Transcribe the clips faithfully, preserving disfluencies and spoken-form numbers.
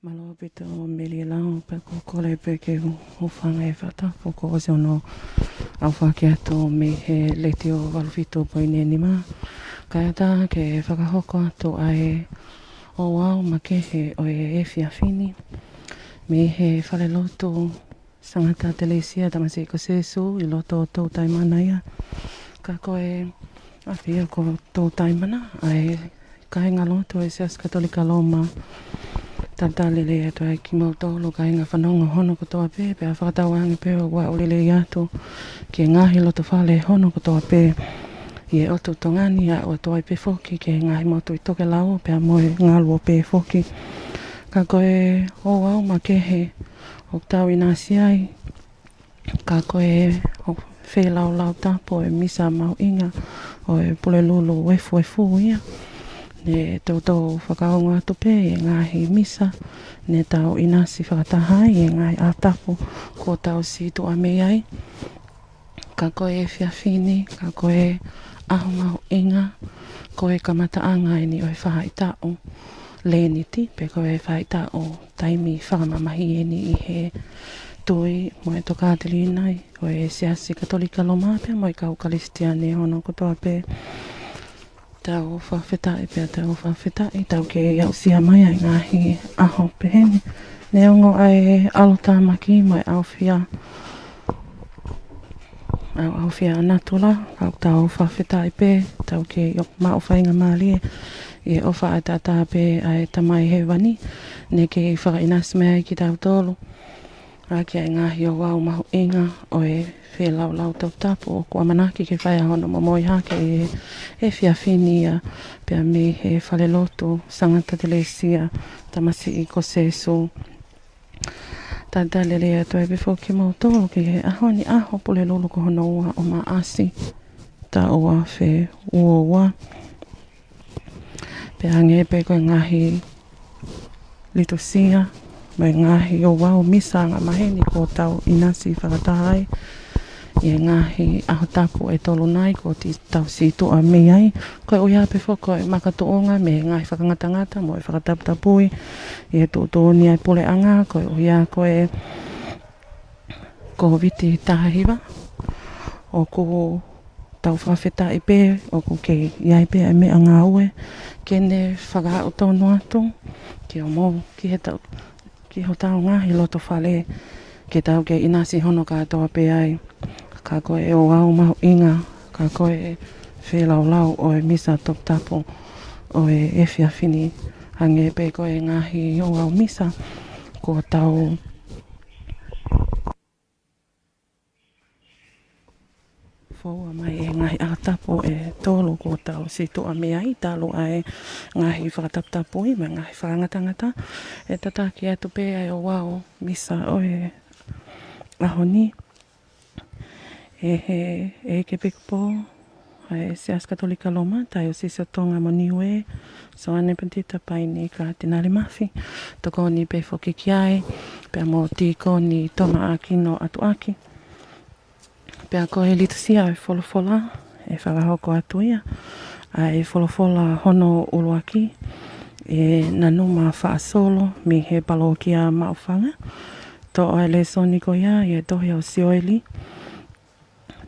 Mālō ʻaupito Meli Lau, pea ko e kole pē ke u hūfanga he fakatapu kuo ʻosi hono aofaki atu mei he Letiō valu fitu poini nima. Kae ʻatā ke fakahoko atu ʻa e ouau makehe ʻo e efiafi ni mei he falelotu Sangata Telesia Tamasiʻi ko Sēsū ʻi loto Toutaimana ia. Ka ko e ʻapi ia ko Toutaimana, ʻa e kāingalotu ʻo e Siasi Katolika Loma. Talitali lelei atu ai kimoutolu kāinga fanongo hono kotoa pē, pea fakatauange pē ʻoku ou lelei atu ki he ngaahi lotofale hono kotoa pē ʻi he ʻotu Tonga ni, ʻa ʻoatu ai pē foki ki he ngaahi motu ʻi tokelau, pea mo e ngaluope foki. Ka ko e ouau makehe ʻoku tau ʻinasi ai, ka ko e feilaulau tapu ʻo e misa mahuʻinga ʻo e Pulelulu Efuefu ia. Ne toutou fakaongo atu pē ʻi he ngaahi misa ne tau ʻinasi fakataha ai ʻi he ngaahi ʻaho tapu kuo tau sītuʻa mei ai. Ka ko e efiafi ni, ka ko e ʻaho mahuʻinga, ko e kamataʻanga eni ʻo e faʻahitaʻu Leniti, pe ko e faʻahitaʻu taimi fakamamahi eni ʻi he tui mo e tokāteline ʻo e Siasi Katolika Loma pea mo e kau Kalisitiane hono kotoa pē. Tau fakafetaʻi pea tau fakafetaʻi, tau kei aʻusia mai ʻa e ngaahi ʻaho pehē ni. Neongo ʻa e ʻalotāmaki mo e ʻaofia, ʻa e ʻaofia natula, ka tau fakafetaʻi pē, tau kei maʻu faingamālie ʻi he ʻofa ʻataʻatā pē ʻa e Tamai Hēvani ne kei fakaʻinasi mai ai kitautolu ʻaki ʻa e ngaahi ouau mahuʻinga ʻo e feilaulau toputapu ʻoku ʻamanaki ke fai ʻa hono momoi hake ʻi he efiafi ni ia, pea mei he falelotu Sangata Telesia Tamasiʻi ko Sēsū. Talitali lelei atu ai pē foki kimoutolu ki he ʻaho ni, ʻaho Pulelulu ko hono ua ʻo Maʻasi, taʻu ua afe ua ua. Pea hangē pē ko e ngaahi litūsia mo e ngaahi ouau misa angamaheni kuo tau ʻinasi fakataha ai ʻi he ngaahi ʻaho tapu ʻe tolu nai kuo tau sītuʻa mei ai. Koeʻuhi pē foki ko e makatuʻunga mei he ngaahi fakangatangata mo e fakataputapui ʻi he tuʻutuʻuni ʻa e puleʻanga, koeʻuhi ko e Kōviti taha hiva, ʻoku tau fakafetaʻi pē ʻoku kei ʻi ai pē ʻa e meʻangāue ke ne fakaaʻu tonu atu ke ʻomou ki he tau, ki hotau ngaahi lotofale ke tau kei ʻinasi hono kātoa pē ai. Ka ko e ouau mahuʻinga, ka ko e feilaulau ʻo e misa toputapu ʻo e efiafi ni, hangē pē ko e ngaahi ouau misa kuo tau foua mai ʻi he ngaahi ʻaho tapu ʻe tolu kuo tau sītuʻa mei ai, talu ʻa e ngaahi fakataputapui mo e ngaahi fakangatangata. ʻE tataki atu pē ʻa e ouau misa ʻo e ʻaho ni ʻe he ʻEikepikopō ʻa e Siasi Katolika Loma, Taiosisi ʻo Tonga mo Niue, Soane Patita Paini Katinali Mafi. Tokoni pē foki ki ai, pea mo Tīkoni Toma ʻAkino ʻAtuʻaki. Pea ko e litūsia ʻo e folofola, ʻe fakahoko atu ia ʻa e folofola hono ʻuluaki ʻe Nanuma Faʻasolo mei he palokia Maʻufanga. Toʻo ʻa e lēsoni ko ia ʻi he tohi ʻo Sioeli,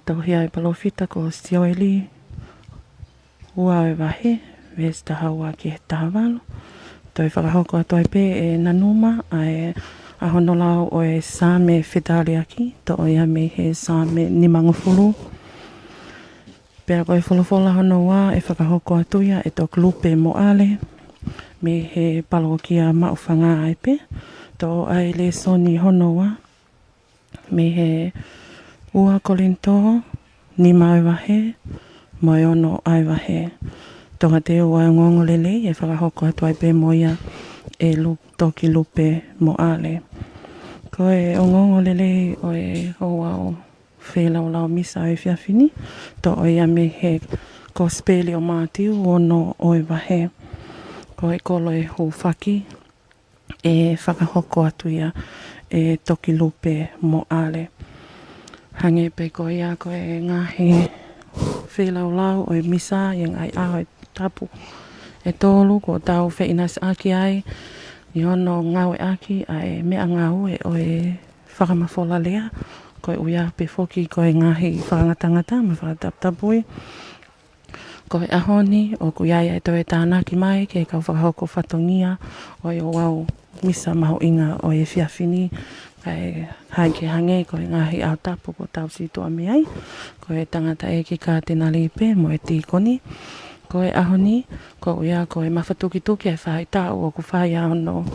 tohi ʻa e palōfita ko Sioeli, ua ʻo e vahe, veesi taha ua ki he taha valu. Toe fakahoko atu ai pē ʻe Nanuma ʻa e, ʻa hono lau ʻo e Saame Fetaliaki, toʻo ia mei he Saame nimangofulu. Pea ko e folofola hono ua ʻe fakahoko atu ia ʻe Tokilupe Moʻale mei he palokia Maʻufanga ai pē. Toʻo ʻa e lēsoni hono ua mei he ua Kolinitō nima ʻo e vahe mo e ono ʻo e vahe. Tokateu ʻa e ongoongolelei ʻe fakahoko atu ai pē mo ia ʻe Lu-, Tokilupe Moʻale. Ko e ongoongolelei ʻo e ouau feilaulau misa ʻo e efiafi ni, toʻo ia mei he Kosipeli ʻo Mātiu ono ʻo e vahe. Ko e kolo ʻo e hūfaki ʻe fakahoko atu ia ʻe Tokilupe Moʻale. Hangē pē ko ia ko e ngaahi feilaulau ʻo e misa ʻi he ngaahi ʻaho tapu ʻe tolu kuo tau feʻinasiʻaki ai, ʻi hono ngāueʻaki ʻa e meʻangāue ʻo e fakamafola lea, ko e ʻuhinga pē foki ko e ngaahi fakangatangata mo e fakataputapui. Ko e ʻaho ni, ʻoku ʻi ai ʻa e toe tānaki mai ki he kau fakahoko fatongia ʻo e ouau misa mahuʻinga ʻo e efiafi ni, kae hangē, hangē ko e ngaahi ʻaho tapu kuo tau situʻa mei ai, ko e tangataʻeiki kātinali pē mo e tīkoni. Ko e ʻaho ni, ko ia ko e mafatukituki e faʻahitaʻu ʻoku fai ʻa hono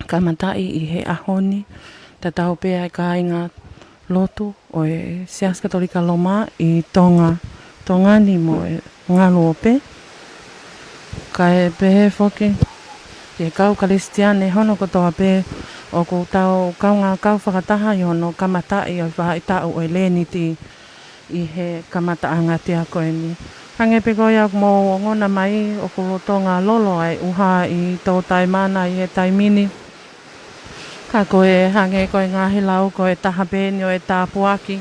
kamataʻi ʻi he ʻaho ni, tatau pē ʻa e kāinga lotu ʻo e Siasi Katolika Loma ʻi Tonga, Tonga ni mo e ngaluope. Kae pehē foki ki he kau Kalisitiane hono kotoa pē ʻoku tau kaungā kau fakataha ʻi hono kamataʻi ʻo e faʻahitaʻu ʻo e Leniti ʻi he kamataʻanga ʻo e ʻaho ko eni. Hangē pē ko ia ʻoku mou ongona mai, ʻoku lolotonga lolo ʻa e ʻuha ʻi Toutai Mana ʻi he taimi ni. Ka ko e hangē ko e ngaahi lau ko e taha pē eni ʻo e tāpuaki,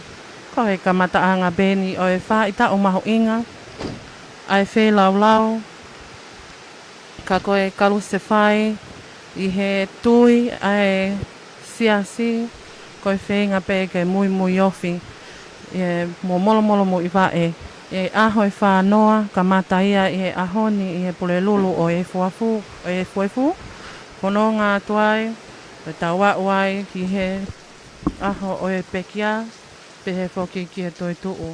ko e kamataʻanga pē eni ʻo e faʻahitaʻu mahuʻinga ʻa e feilaulau, ka ko e kalusefai ʻi he tui ʻa e siasi, ko e feinga pē ke muimui ofi ʻi he mo molomolo muivaʻe. ʻI he ʻaho ʻe fā noa, kamata ia ʻi he ʻaho ni ʻi he Pulelulu ʻo e efuafu, ʻo e efuefu, fononga atu ai, ʻo tau aʻu ai ki he ʻaho ʻo e pekia, pehē foki ki he toetuʻu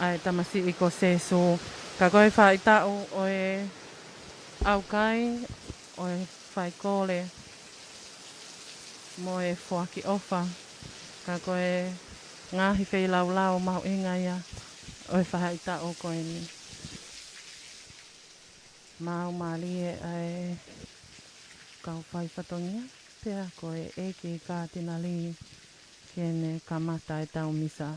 ʻa e tamasiʻi ko Sēsū. Ka ko e faʻahitaʻu ʻo e ʻaukai, ʻo e faikole mo e foaki ʻofa, ka ko e ngaahi feilaulau mahuʻinga ia ʻo e faʻahitaʻu ko eni. Mau mālie ʻa e kau fai fatongia, pea ko e ʻEiki Kātinali ke ne kamata ʻetau misa.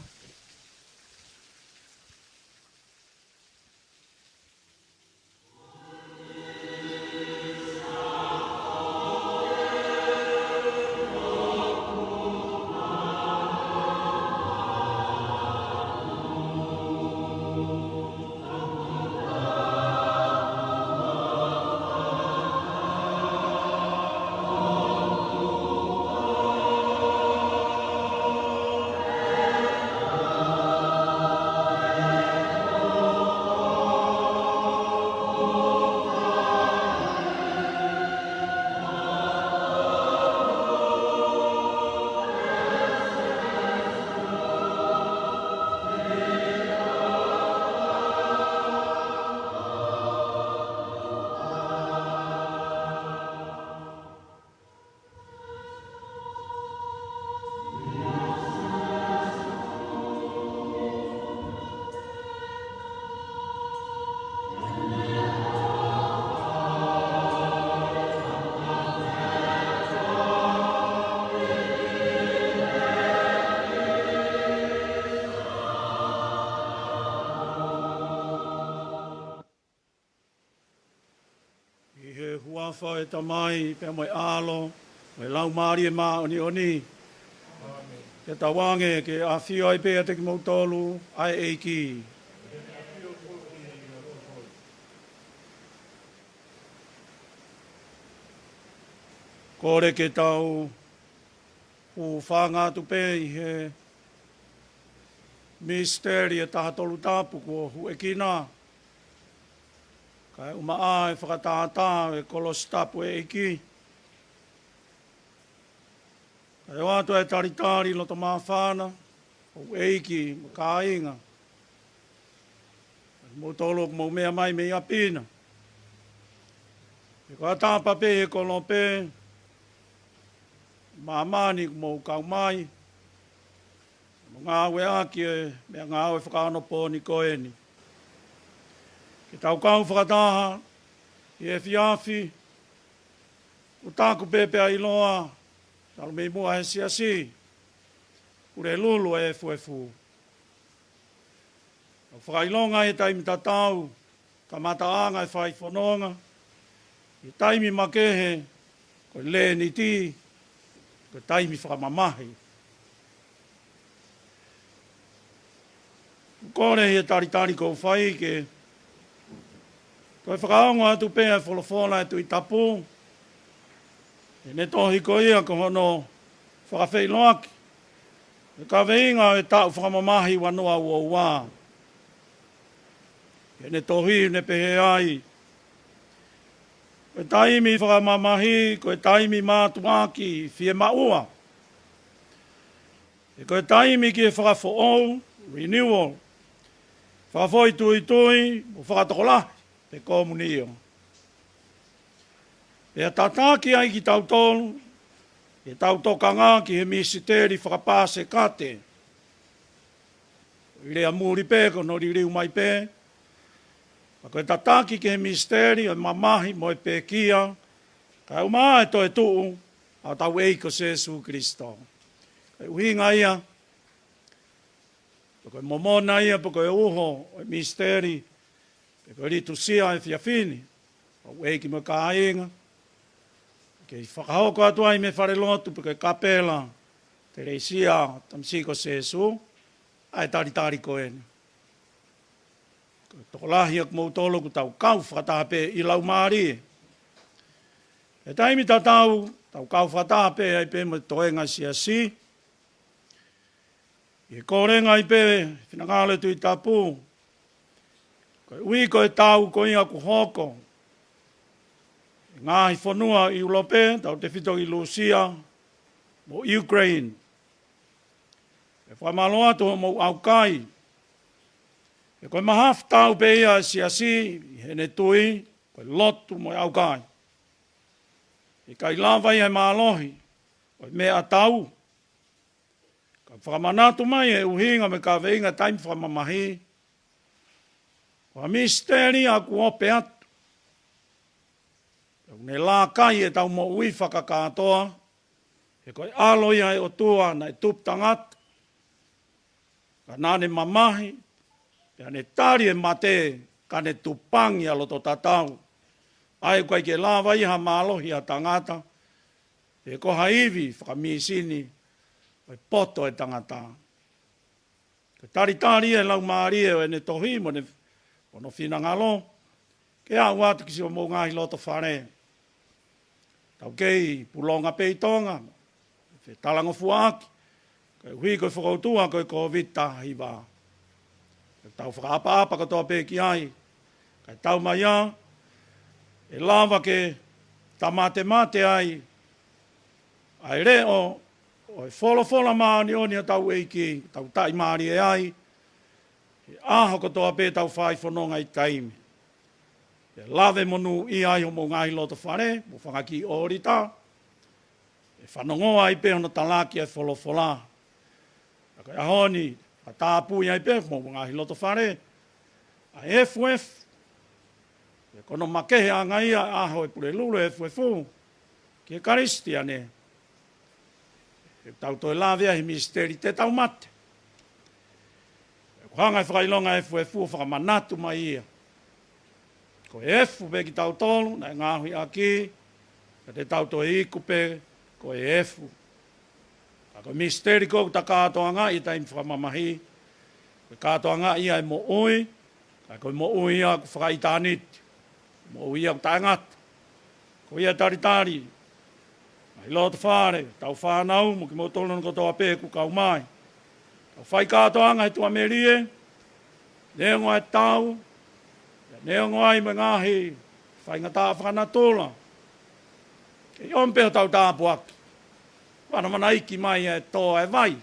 ʻI he huafa ʻo e Tamai, pea mo e ʻAlo, mo e Laumālie Māʻoniʻoni. Ke tauange ke ʻafio ai pē ʻiate kimoutolu ʻa e ʻEiki. Kole ke tau hūfanga atu pē ʻi he misiteli ʻo e Taha Tolu Tapu kuo huʻekina, kae ʻumaʻā e fakatātā ʻo e kolosi tapu ʻo e ʻEiki. Kae ʻoatu e talitali loto māfana, houʻeiki mo e kāinga, kimoutolu ʻoku mou meʻa mai mei ʻapi na. He ko e ʻatā pē ʻi he kolope, māmani ʻoku mou kau mai, mo ngāueʻaki e meʻangāue fakaonopooni ko eni. Ke tau kau fakataha ʻi he efiafi, ʻo taku pē pea ʻiloa, talu mei muʻa he siasi, Pulelulu ʻo e efuefu. ʻO fakaʻilonga ʻi he taimi tatau, kamataʻanga e fai fononga, ʻi he taimi makehe, ko e Leniti, ko e taimi fakamamahi. Kole ʻi he talitali kuo fai ke toe fakaongo atu pē ʻa e folofola ʻa e Tuʻi Tapu, ʻEne tohi ko ia ko hono fakafeʻiloaki ʻo e kaveinga ʻo e taʻu fakamamahi ua noa ua ua. ʻEne tohi ʻoku ne pehē ai, ko e taimi fakamamahi ko e taimi mātuʻaki fiemaʻua. He ko e taimi ki he fakafoʻou, renewal, fakafoʻituitui, mo fakatokolahi, pe komunio. Pea tataki ai kitautolu, ʻi heʻetau tokanga ki he misiteli fakapasekate. ʻI he lea muli pē, ko hono liliu mai pē, ka ko e tataki ki he misiteli ʻo e mamahi mo e pekia, kae ʻumaʻā e toetuʻu ʻa hotau ʻEiki ko Sēsū Kilisito. Ko e ʻuhinga ia, pe ko e momona ia, pe ko e uho ʻo e misiteli, pe ko e litūsia ʻo e efiafi ni, ʻa hotau ʻEiki mo e kāinga. Kei fakahoko atu ai mei he falelotu, pe ko e kapela Ekalesia Tamasiʻi ko Sēsū, ʻa e talitali ko eni. Ko e tokolahi ʻa kimoutolu ʻoku tau kau fakataha pē ʻi laumālie. ʻI he taimi tatau, tau kau fakataha pē ai pē mo e toenga siasi. ʻI he kōlenga ai pē finangalo e Tuʻi Tapu, koeʻuhi ko e tau ko ia ʻoku hoko ʻi he ngaahi fonua ʻi ʻIulope, tautefito ʻi Lūsia mo ʻIukuleini. ʻE fakamālō atu hoʻomou ʻaukai. He ko e mahafu tau pē ia ʻa e siasi ʻi heʻene tui, ko e lotu mo e ʻaukai. ʻIkai lava ia ʻe he mālohi ʻo e meʻatau. Ka fakamanatu mai e ʻuhinga mo e kaveinga e taimi fakamamahi, ko ha misiteli ʻoku ope atu. ʻOku ne lākai ʻetau moʻui fakakātoa, he ko e ʻAlo ia ʻo e ʻOtua naʻe tupu tangata, ka naʻa ne mamahi, pea ne tali e mate, ka ne tupangi ʻa e loto tatau. ʻA ia ʻoku ʻikai ke lava ia ha mālohi ʻa tangata, pe ko ha ivi fakamīsini ʻo e poto ʻo e tangata. Ko e talitali ʻa e laumālie ʻo ʻene tohi mo ʻene, mo hono finangalo, ke aʻu atu ki siʻomou ngaahi loto fale. Tau kei pulonga pē ʻi Tonga, fetalangofuaʻaki, koeʻuhi ko e fokoutua ko e Kōviti taha hiva. Ke tau fakaʻapaʻapa kotoa pē ki ai, kae tau mai ā, ʻe lava ke tamatemate ai ʻa e leʻo ʻo e folofola māʻoniʻoni ʻa hotau ʻEiki, tau taʻimālie ai he ʻaho kotoa pē tau fai fononga ʻi taimi. ʻE lave monūʻia ai homou ngaahi loto fale, mo e fanga kiʻi ʻōlita, ʻe fanongo ai pē hono talaki ʻa e folofola. Ka ko e ʻaho ni, fakatapui ai pē homou ngaahi loto fale ʻa e efuefu. He ko hono makeheʻanga ia ʻa e ʻaho ʻo e Pulelulu ʻo e efuefu ki he Kalisitiane. ʻE tau toe lave ai he misiteli te tau mate. ʻOku hanga ʻe he fakaʻilonga ʻo e efuefu ʻo fakamanatu mai ia. Ko e efu pē kitautolu naʻe ngaohi ʻaki, ka te tau toe iku pē ko e efu. Ka ko e misiteli ko ē ʻoku ta kātoangaʻi he taimi fakamamahi, ko e kātoangaʻi ia ʻo e moʻui, ka ko e moʻui ia ʻoku fakaʻitāniti, moʻui ia ʻoku taʻengata. Ko ia talitali, ngaahi loto fale, hotau fānau, mo kimoutolu hono kotoa pē ʻoku kau mai. Tau fai kātoanga he tuʻamelie, neongo ʻa e tau, pea neongo ai mo e ngaahi faingataʻa fakanatula. Kei ʻomi pē hotau tāpuaki. Manamanaʻaki mai ʻa e tō ʻa e vai.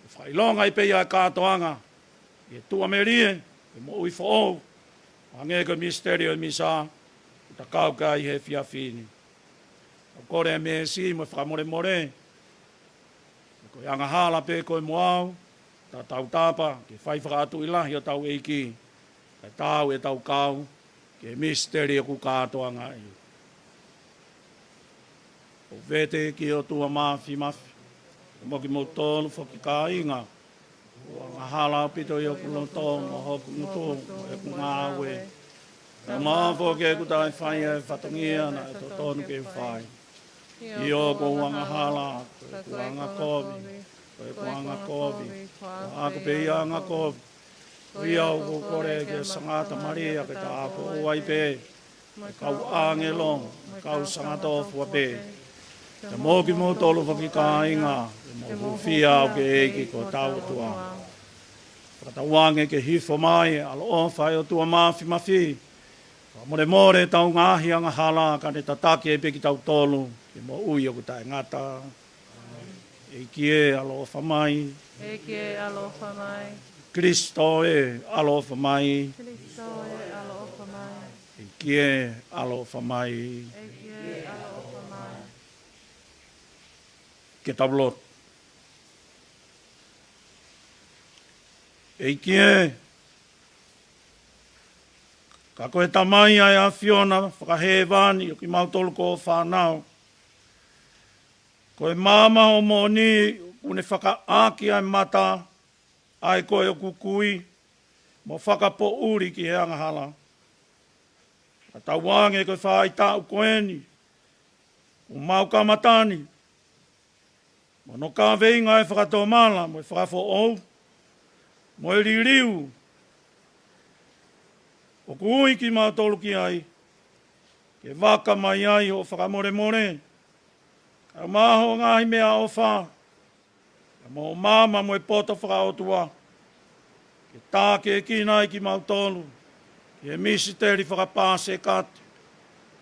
ʻE fakaʻilonga ai pē ia ʻa e kātoanga ʻi he tuʻamelie, ʻi he moʻui foʻou, hangē ko e misiteli ʻo e Misa, ʻoku ta kau ki ai he efiafi ni. Tau kole ʻa e meesi mo e fakamolemole, ko e angahala pē ko e moʻui, ta tautapa, ke fai fakaʻatuʻi lahi hotau ʻEiki, kae taau ʻetau kau ki he misiteli ʻoku kātoangaʻi. ʻOku ou vete ki he ʻOtua Māfimafi, mo kimoutolu foki kāinga, ʻoku angahala ʻaupito ʻi hoku loto, mo hoku ngutu, mo ʻeku ngāue. Pea mo e foki ʻeku taʻe fai ʻa e fatongia naʻe totonu ke fai. ʻIo, ʻoku ou angahala, ko ʻeku angakovi, ko ʻeku angakovi, ko ʻeku pē ia angakovi. Ko ia ʻoku ou kole ki he Sangata Malia ke ta akoʻi ai pē mo e kau ʻāngelo, mo e kau sangatoʻo fua pē, pea mo kimoutolu foki kāinga, ʻoku mou hūfia au ki he ʻEiki ko hotau ʻOtua. Fakatauange ke hifo mai ʻa e ʻaloʻofa ʻa e ʻOtua Māfimafi, fakamolemole ʻetau ngaahi angahala, kae tataki ai pē kitautolu ki he moʻui ʻoku taʻengata. ʻEiki ē, ʻaloʻofa mai. ʻEiki ē, ʻaloʻofa mai. Kalaisi ē, ʻaloʻofa mai. Kalaisi ē, ʻaloʻofa mai. ʻEiki ē, ʻaloʻofa mai. ʻEiki ē, ʻaloʻofa mai. Ke tau lotu. ʻEiki ē, ka ko e Tamai ʻa e ʻAfiona fakahēvani ʻo kimautolu ko ho fānau, ko e maama ʻo e moʻoni ʻoku ne fakaʻaki ʻa e mata ʻa e koe ʻoku kui, mo fakapoʻuli ki he angahala. Fakatauange ko e faʻahitaʻu ko eni ʻoku mau kamata ni, mo hono kaveinga ʻa e fakatomala mo e fakafoʻou mo e liliu ʻoku ui kimautolu ki ai, ke vaka mai ai hoʻo fakamolemole, kae ʻumaʻā hoʻo ngaahi meʻaʻofa, pea mo e maama mo e poto fakaʻotua, ke tākiekina ai kimautolu ki he misiteli fakapaseka,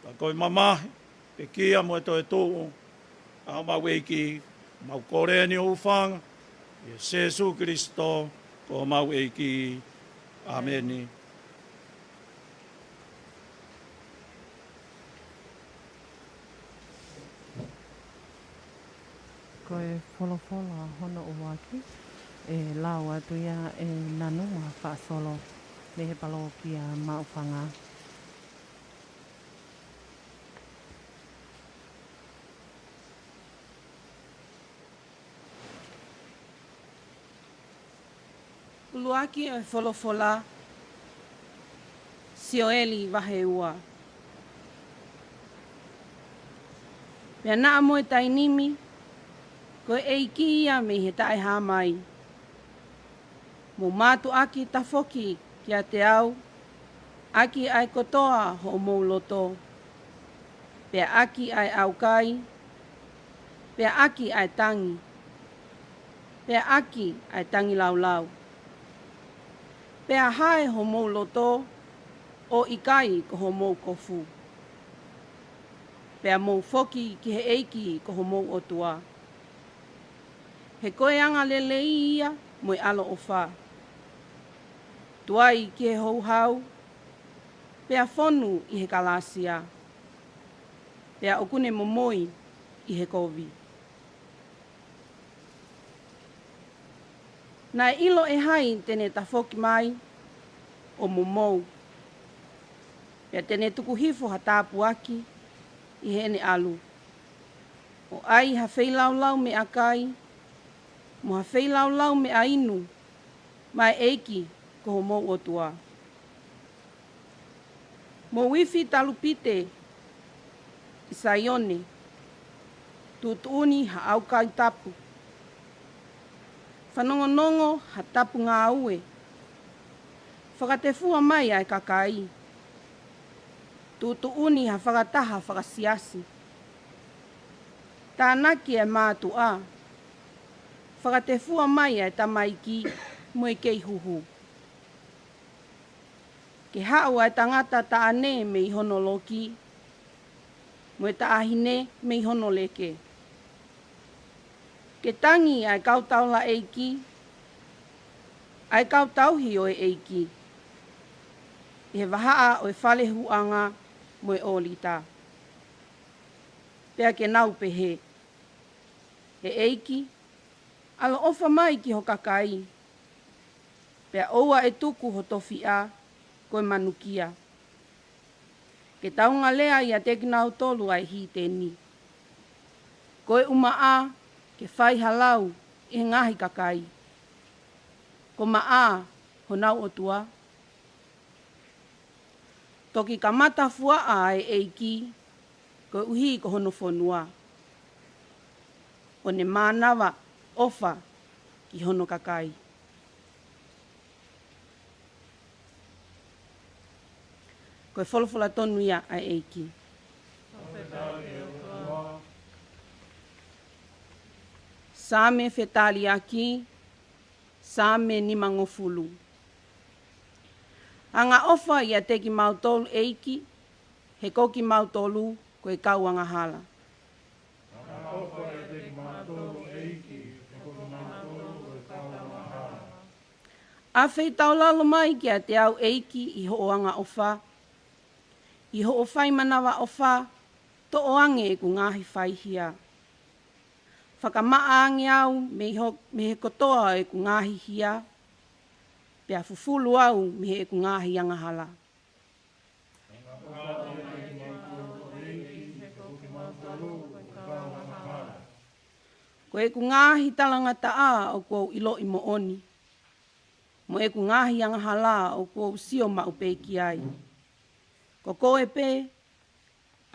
ka ko e mamahi, pekia mo e toetuʻu ʻa homau ʻEiki. Mau kole eni ʻo hūfanga ʻia Sīsū Kalaisi ko homau ʻEiki. ʻĀmeni. Ko e folofola hono ʻuluaki ʻe lau atu ia ʻe Nanuma Faʻasolo mei he palokia Maʻufanga. ʻUluaki ʻo e folofola, Sioeli vahe ua. Pea naʻa mo e taimi ni, ko e ʻEiki ia mei he taʻehāmai, mou mātuʻaki tafoki kiate au ʻaki ʻa e kotoa hoʻomou loto, pea ʻaki ʻa e ʻaukai, pea ʻaki ʻa e tangi, pea ʻaki ʻa e tangilaulau. Pea hae homou loto ʻo ʻikai ko homou kofu, pea mou foki ki he ʻEiki ko homou ʻOtua. He ko e angalelei ia mo e ʻaloʻofa, tuai ki he houhau, pea fonu ʻi he kalasia, pea ʻoku ne momoi ʻi he kovi. Naʻe ʻilo ʻe hai te ne tafoki mai ʻo momou, pea te ne tuku hifo ha tāpuaki ʻi heʻene ʻalu, ʻo ʻai ha feilaulau meʻakai mo ha feilaulau meʻainu maʻa e ʻEiki ko homou ʻOtua? Mou ifi talupite ʻi Saione, tuʻutuʻuni ha ʻaukai tapu, fanongonongo ha tapu ngāue, fakatefua mai ʻa e kakai, tuʻutuʻuni ha fakataha fakasiasi, tānaki ʻa e mātuʻa, fakatefua mai ʻa e tamaiki mo e kei huhu. Ke haʻu ʻa e tangata taʻane mei hono loki, mo e taʻahine mei hono leke. Ke tangi ʻa e kau taulaʻeiki, ʻa e kau tauhi ʻo e ʻEiki, ʻi he vahaʻa ʻo e fale huʻanga mo e ʻōlita. Pea ke nau pehē, ʻE ʻEiki, ʻaloʻofa mai ki ho kakai, pea ʻoua ʻe tuku ho tofiʻa ko e manukia. Ke taungalea ʻiate kinautolu ʻa e hiteni. Ko e ʻumaʻā ke fai ha lau ʻi he ngaahi kakai, ko Maʻa honau ʻOtua. Toki kamata fuaʻa ʻa e ʻEiki koeʻuhi ko hono fonua, ʻo ne mānava ʻofa ki hono kakai. Ko e folofola tonu ia ʻa e ʻEiki. Saame fetaliaki, Saame nimangofulu. Angaʻofa ʻiate kimautolu ʻEiki, he ko kimautolu ko e kau angahala. ʻAfeitaulalo mai kiate au ʻEiki ʻi hoʻo angaʻofa, ʻi hoʻo fai manavaʻofa, toʻo ange ʻeku ngaahi faihia. Fakamaʻa ange au mei ho-, mei he kotoa ʻeku ngaahi hia, pea fufulu au mei heʻeku ngaahi angahala. Ko ʻeku ngaahi talangataʻa ʻoku ou ʻiloʻi moʻoni, mo ʻeku ngaahi angahala ʻoku ou sio maʻu pē ki ai. Ko koe pē,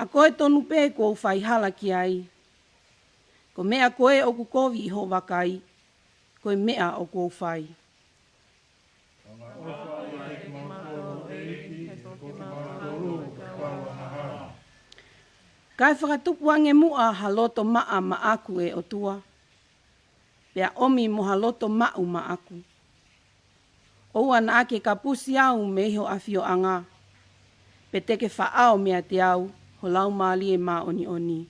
ʻa koe tonu pē kuo u faihala ki ai. Ko e meʻa ko ē ʻoku kovi ʻi hoʻo vakai, ko e meʻa ʻoku ou fai. Kae fakatupu ange muʻa ha loto maʻa maʻaku ʻe ʻOtua, pea ʻomi mo ha loto maʻu maʻaku. ʻOua naʻa ke kapusi au mei ho ʻafioʻanga, pe te ke faʻao meiate au ho Laumālie Māʻoniʻoni.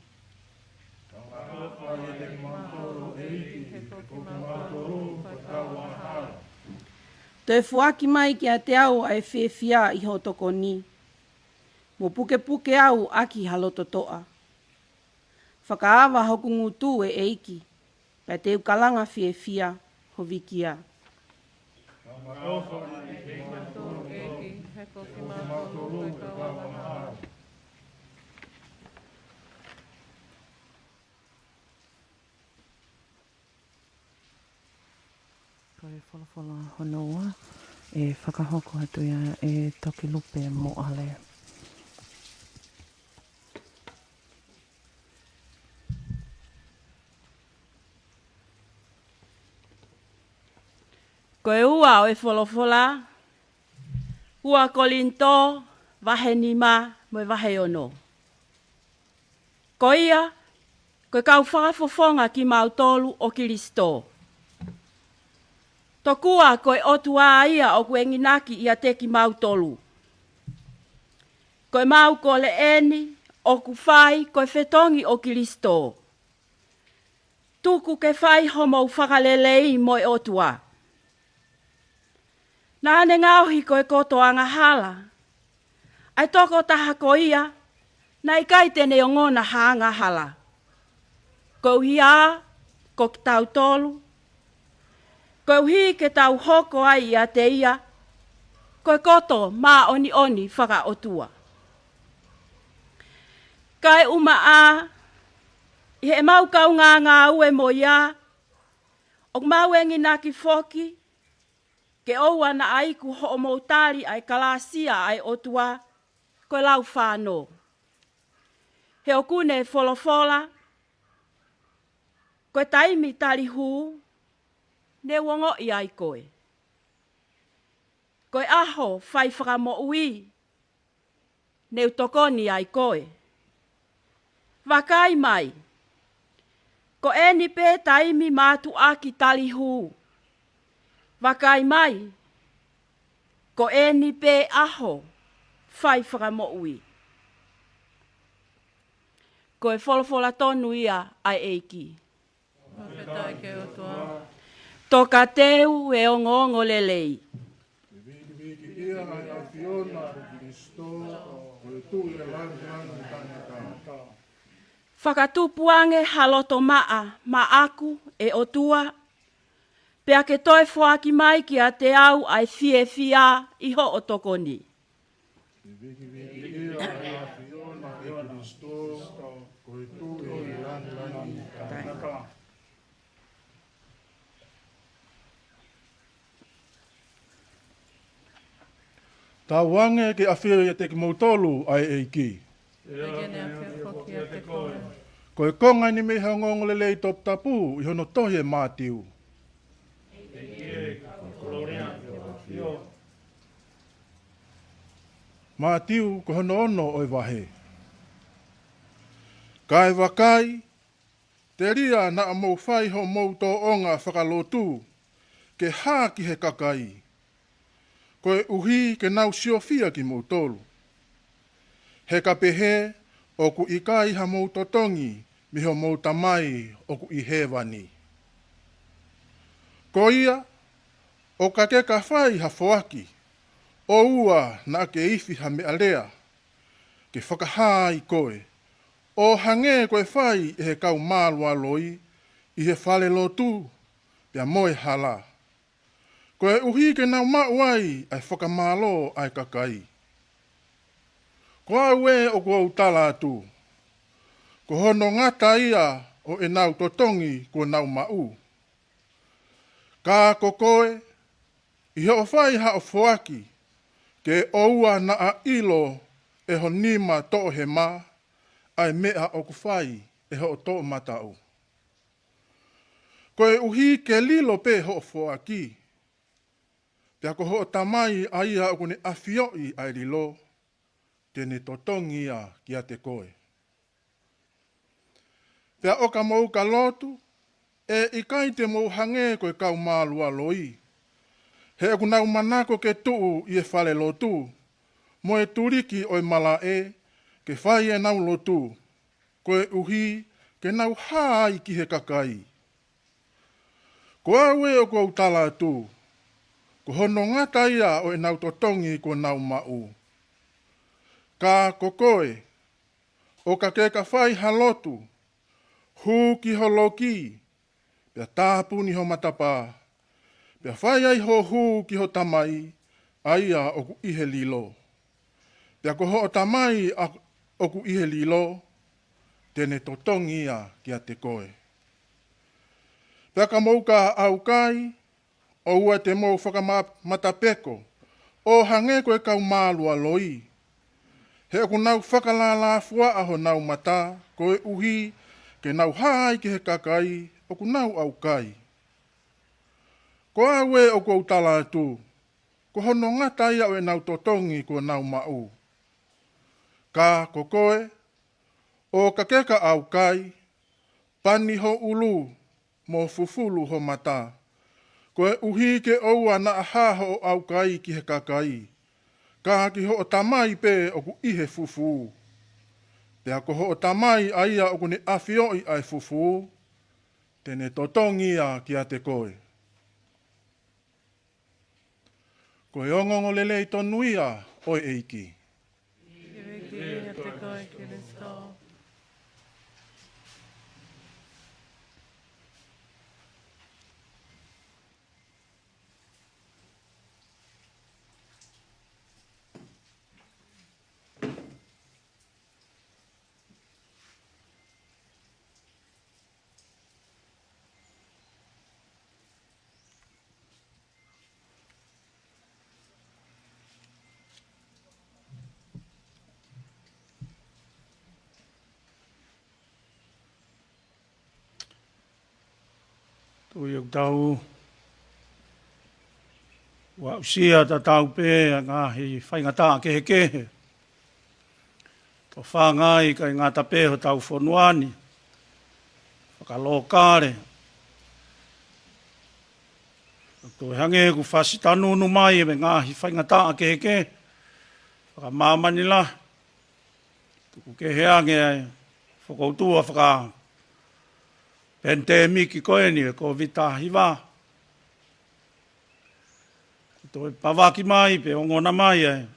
Toe foaki mai kiate au ʻa e fiefia ʻi hoʻo tokoni, mo pukepuke au ʻaki ha loto toʻa. Fakaava hoku ngutu ʻe ʻEiki, pea te u kalanga fiefia ho vikia. Ko e folofola hono ua, ʻe fakahoko atu ia ʻe Toki Lupe Moʻale. Ko e ua ʻo e folofola, ua Kolinitō, vahe nima mo e vahe ono. Ko ia, ko e kau fakafofonga kimautolu ʻo Kilisitō. Tokua ko e ʻOtua ia ʻoku enginaki ʻiate kimautolu. Ko e mau kole eni ʻoku fai ko e fetongi ʻo Kilisitō. Tuku ke fai homou fakalelei mo e ʻOtua. Naʻa ne ngaohi ko e koto angahala. ʻA e tokotaha ko ia, naʻe ʻikai te ne ongona ha angahala. Koeʻuhi ā, ko kitautolu. Koeʻuhi ke tau hoko ai ʻiate ia, ko e koto māʻoniʻoni fakaʻotua. Kae ʻumaʻā, ʻi heʻemau kaungā ngāue mo ia, ʻoku mau enginaki foki, ke ʻoua naʻa iku hoʻomou tali ʻa e kalāsia ʻa e ʻOtua, ko e lau fānō. He ʻoku ne folofola, ko e taimi tali hū, ne u ongoʻi ai koe. Ko e ʻaho fai fakamoʻui, ne u tokoni ai koe. Vakai mai, ko eni pē taimi mātuʻaki tali hū. Vakai mai, ko eni pē ʻaho fai fakamoʻui. Ko e folofola tonu ia ʻa e ʻEiki. Fakafetaʻi ki he ʻOtua. Tokateu e ongoongolelei. Fakatupu ange ha loto maʻa maʻaku ʻe ʻOtua, pea ke toe foaki mai kiate au ʻa e fiefia ʻi hoʻo tokoni. Tauange ke ʻafio ʻiate kimoutolu ʻa e ʻEiki. Pea ke ne ʻafio foki ʻiate koe. Ko e konga eni mei he ongoongolelei toputapu ʻi hono tohi ʻe Mātiu. ʻEiki ē, ko e kolōlia, ko e ʻafio. Mātiu ko hono ono ʻo e vahe. Kae vakai, telia naʻa mou fai hoʻomou tōʻonga fakalotu ke hā ki he kakai, koeʻuhi ke nau siofia kimoutolu. He ka pehē, ʻoku ʻikai hamou totongi mei hoʻomou Tamai ʻoku ʻi hēvani. Ko ia, ʻo ka ke ka fai ha foaki, ʻoua naʻa ke ifi ha meʻalea, ke fakahā ai koe, ʻo hangē ko e fai ʻe he kau mālualoi ʻi he falelotu pea mo e hala, koeʻuhi ke nau maʻu ai ʻa e fakamālō ʻa e kakai. Ko au ē ʻoku ou tala atu, ko hono ngata ia ʻo ʻenau totongi kuo nau maʻu. Ka ko koe, ʻi hoʻo fai haʻo foaki, ke ʻoua naʻa ʻilo ʻe ho nima toʻohema ʻa e meʻa ʻoku fai ʻe hoʻo toʻomataʻu. Koeʻuhi ke lilo pē hoʻo foaki, pea ko hoʻo Tamai ʻa ia ʻoku ne ʻafioʻi ʻa e lilo, te ne totongi ia kiate koe. Pea ʻo ka mou ka lotu, ʻe ʻikai te mou hangē ko e kau mālualoi, he ʻoku nau manako ke tuʻu ʻi he falelotu mo e tuliki ʻo e malaʻe ke fai ʻenau lotu, koeʻuhi ke nau hā ai ki he kakai. Ko au ē ʻoku ou tala atu, ko hono ngata ia ʻo ʻenau totongi kuo nau maʻu. Ka ko koe, ʻo ka ke ka fai ha lotu, hū ki ho loki, pea tāpuni ho matapā, pea fai ai ho hū ki ho Tamai, ʻa ia ʻoku ʻi he lilo. Pea ko hoʻo Tamai ʻa, ʻoku ʻi he lilo, te ne totongi ia kiate koe. Pea ka mou ka ʻaukai, ʻoua te mou fakamatapeko, ʻo hangē ko e kau mālualoi, he ʻoku nau fakalālāfuaʻa honau mata, koeʻuhi ke nau hā ai ki he kakai ʻoku nau ʻaukai. Ko au ē ʻoku ou tala atu, ko hono ngata ia ʻo ʻenau totongi kuo nau maʻu. Ka ko koe, ʻo ka ke ka ʻaukai, pani ho ʻulu, mo fufulu ho mata, koeʻuhi ke ʻoua naʻa hā hoʻo ʻaukai ki he kakai, ka ki hoʻo Tamai pē ʻoku ʻi he fufū. Pea ko hoʻo Tamai ʻa ia ʻoku ne ʻafioʻi ʻa e fufū, te ne totongi ia kiate koe. Ko e ongoongolelei tonu ia ʻo e ʻEiki. Kiri kiate koe, Kiliso. Tui ʻoku tau aʻusia tatau pē ʻa e ngaahi faingataʻa kehekehe. Tofanga ai kae ngata pē hotau fonua ni, fakalokale. Toe hangē ʻoku fasi tanunu mai ʻa e ngaahi faingataʻa kehekehe fakamāmani lahi. Tuku kehe ange ʻa e fokoutua faka-pandemic ko eni ʻo e Kōviti taha hiva. Toe pavaki mai pe ongona mai ʻa e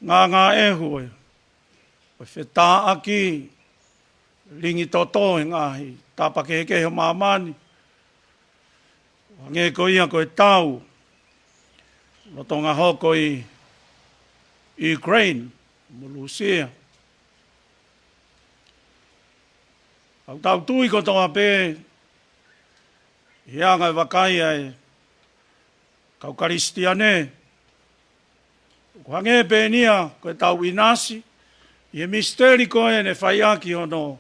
ngāngāʻehu ʻo e, ʻo e fetāʻaki lingi toto ʻi he ngaahi tapa kehekehe ʻo māmani. Hangē ko ia ko e tau lolotonga hoko ʻi Ukraine mo Lūsia. ʻOku tau tui kotoa pē ʻi he anga e vakai ʻa e kau Kalisitiane, ʻoku hangē pē eni ia ko e tau ʻinasi ʻi he misiteli ko ē naʻe fai ʻaki hono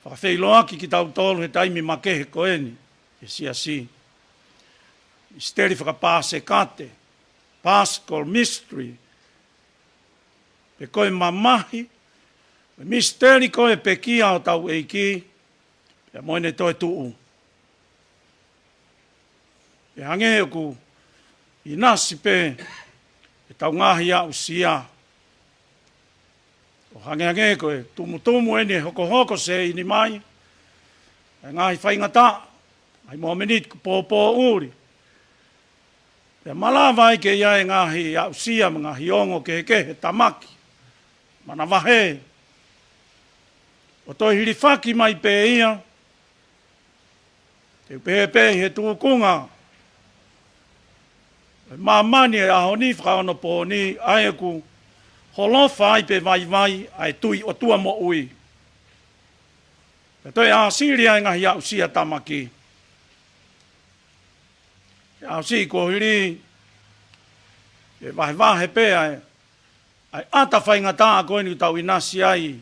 fakafeʻiloaki kitautolu he taimi makehe ko eni ʻi he siasi. Misiteli faka-Pāsekate. Paschal Mystery, pe ko e mamahi, ko e misiteli ko e pekia ʻo hotau ʻEiki, pea mo ʻene toetuʻu. Pea hangē ʻoku ʻinasi pē ʻetau ngaahi aʻusia, ʻo hangehangē ko e tumutumu eni e hokohoko sēini mai, e ngaahi faingataʻa, ngaahi mōmeniti kuo pōpōʻuli. Pea malava ai ke ʻi ai e ngaahi aʻusia mo e ngaahi ongo kehekehe, tamaki, manavahē, ʻo toe hilifaki mai pē ia, te u pehē pē ʻi he tūkunga ʻo e māmani ʻo e ʻaho ni fakaonopooni, ʻa ia ʻoku holofa ai pe vaivai ʻa e tui ʻOtua moʻui. Pea toe ʻāsili ai e ngaahi aʻusia tamaki. ʻAʻusia kuo hili, ʻe vahevahe pē ʻa e, ʻa e ʻata faingataʻa ko eni ʻoku tau ʻinasi ai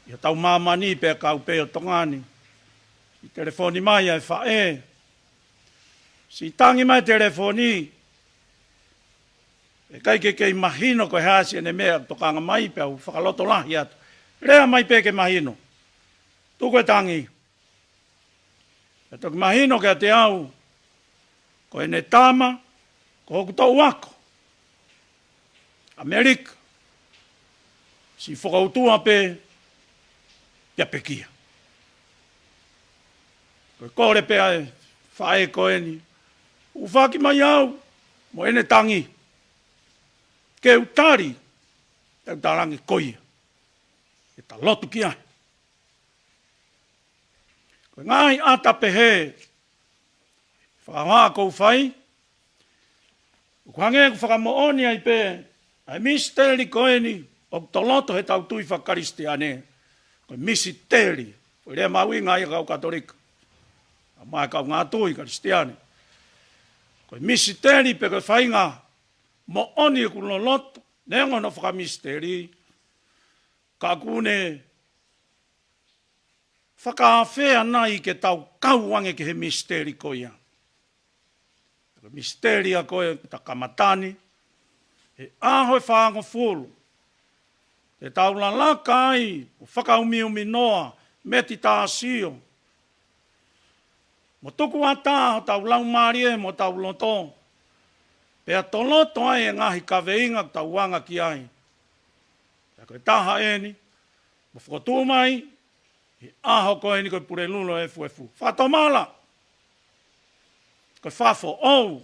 ʻi hotau māmani pea kau pē ʻo Tonga ni. Siʻi telefoni mai ʻa e faʻē. Siʻi tangi mai e telefoni. ʻIkai ke kei mahino ko e hā siʻene meʻa ʻoku tokanga mai, pea u fakalotolahi atu. Lea mai pē ke mahino. Tuku e tangi. Pea toki mahino kiate au, ko ʻene tama, ko hoku toʻu ako ʻAmelika, siʻi fokoutua pē, pea pekia. Ko e kole pē ʻa e faʻē ko eni, hūfaki mai au mo ʻene tangi, ke u tali ʻetau talaange ko ia, ke ta lotu ki ai. Ko e ngaahi ʻata pehē, fakahoha ʻoku ou fai, ʻoku hangē ʻoku fakamoʻoni ai pē ʻa e misiteli ko eni ʻoku toloto heʻetau tui faka-Kalisitiane. Ko e misiteli, ko e lea mahuʻinga ia ʻa e kau Katolika, ʻa ia mo e kau ngāue tui Kalisitiane. Ko e misiteli pe ko e faʻahinga moʻoni ʻoku loloto, neongo hono fakamisiteli, ka ʻoku ne fakaafeʻi nai ke tau kau ange ki he misiteli ko ia. Ko e misiteli ia ko ē ta kamata ni, he ʻaho ʻe fāngofulu, te tau lalaka ai ʻo fakaumiumi noa, meditatio, mo tukuʻatā hotau laumālie mo hotau loto, pea toloto ai e ngaahi kaveinga ʻoku tau anga ki ai. Pea ko e taha eni, mo fokotuʻu mai ʻi he ʻaho ko eni ko e Pulelulu ʻo e Efuefu. Fakatomala, ko e fakafoʻou,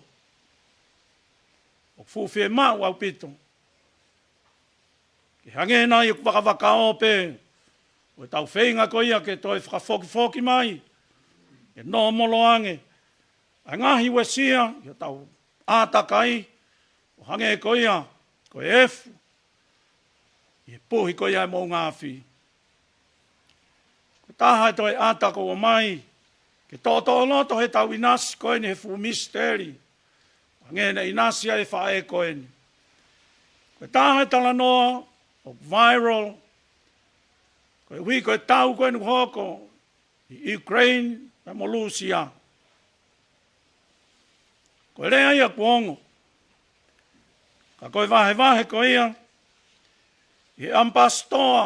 ʻoku fuʻu fiemaʻu ʻaupito. Ke hangē nai ʻoku vakavakaō pē ʻo ʻetau feinga ko ia ke toe fakafokifoki mai, ke nōmolo ange ʻa e ngaahi uesia ʻi hotau ʻātakai, ʻo hangē ko ia ko e efu ʻi he puhi ko ia ʻa e moʻunga afi. Ko e taha e toe ʻata ʻoku ʻomai ke toʻotoʻo loto heʻetau ʻinasi ko eni he fuʻu misiteli, hangē naʻe ʻinasi ai e faʻē ko eni. Ko e taha e talanoa ʻoku viral koeʻuhi ko e tau ko eni ʻoku hoko ʻi Ukraine pea mo Lūsia. Ko e lea ia kuo ongo, ka ko e vahevahe ko ia ʻi he ʻamipasitoa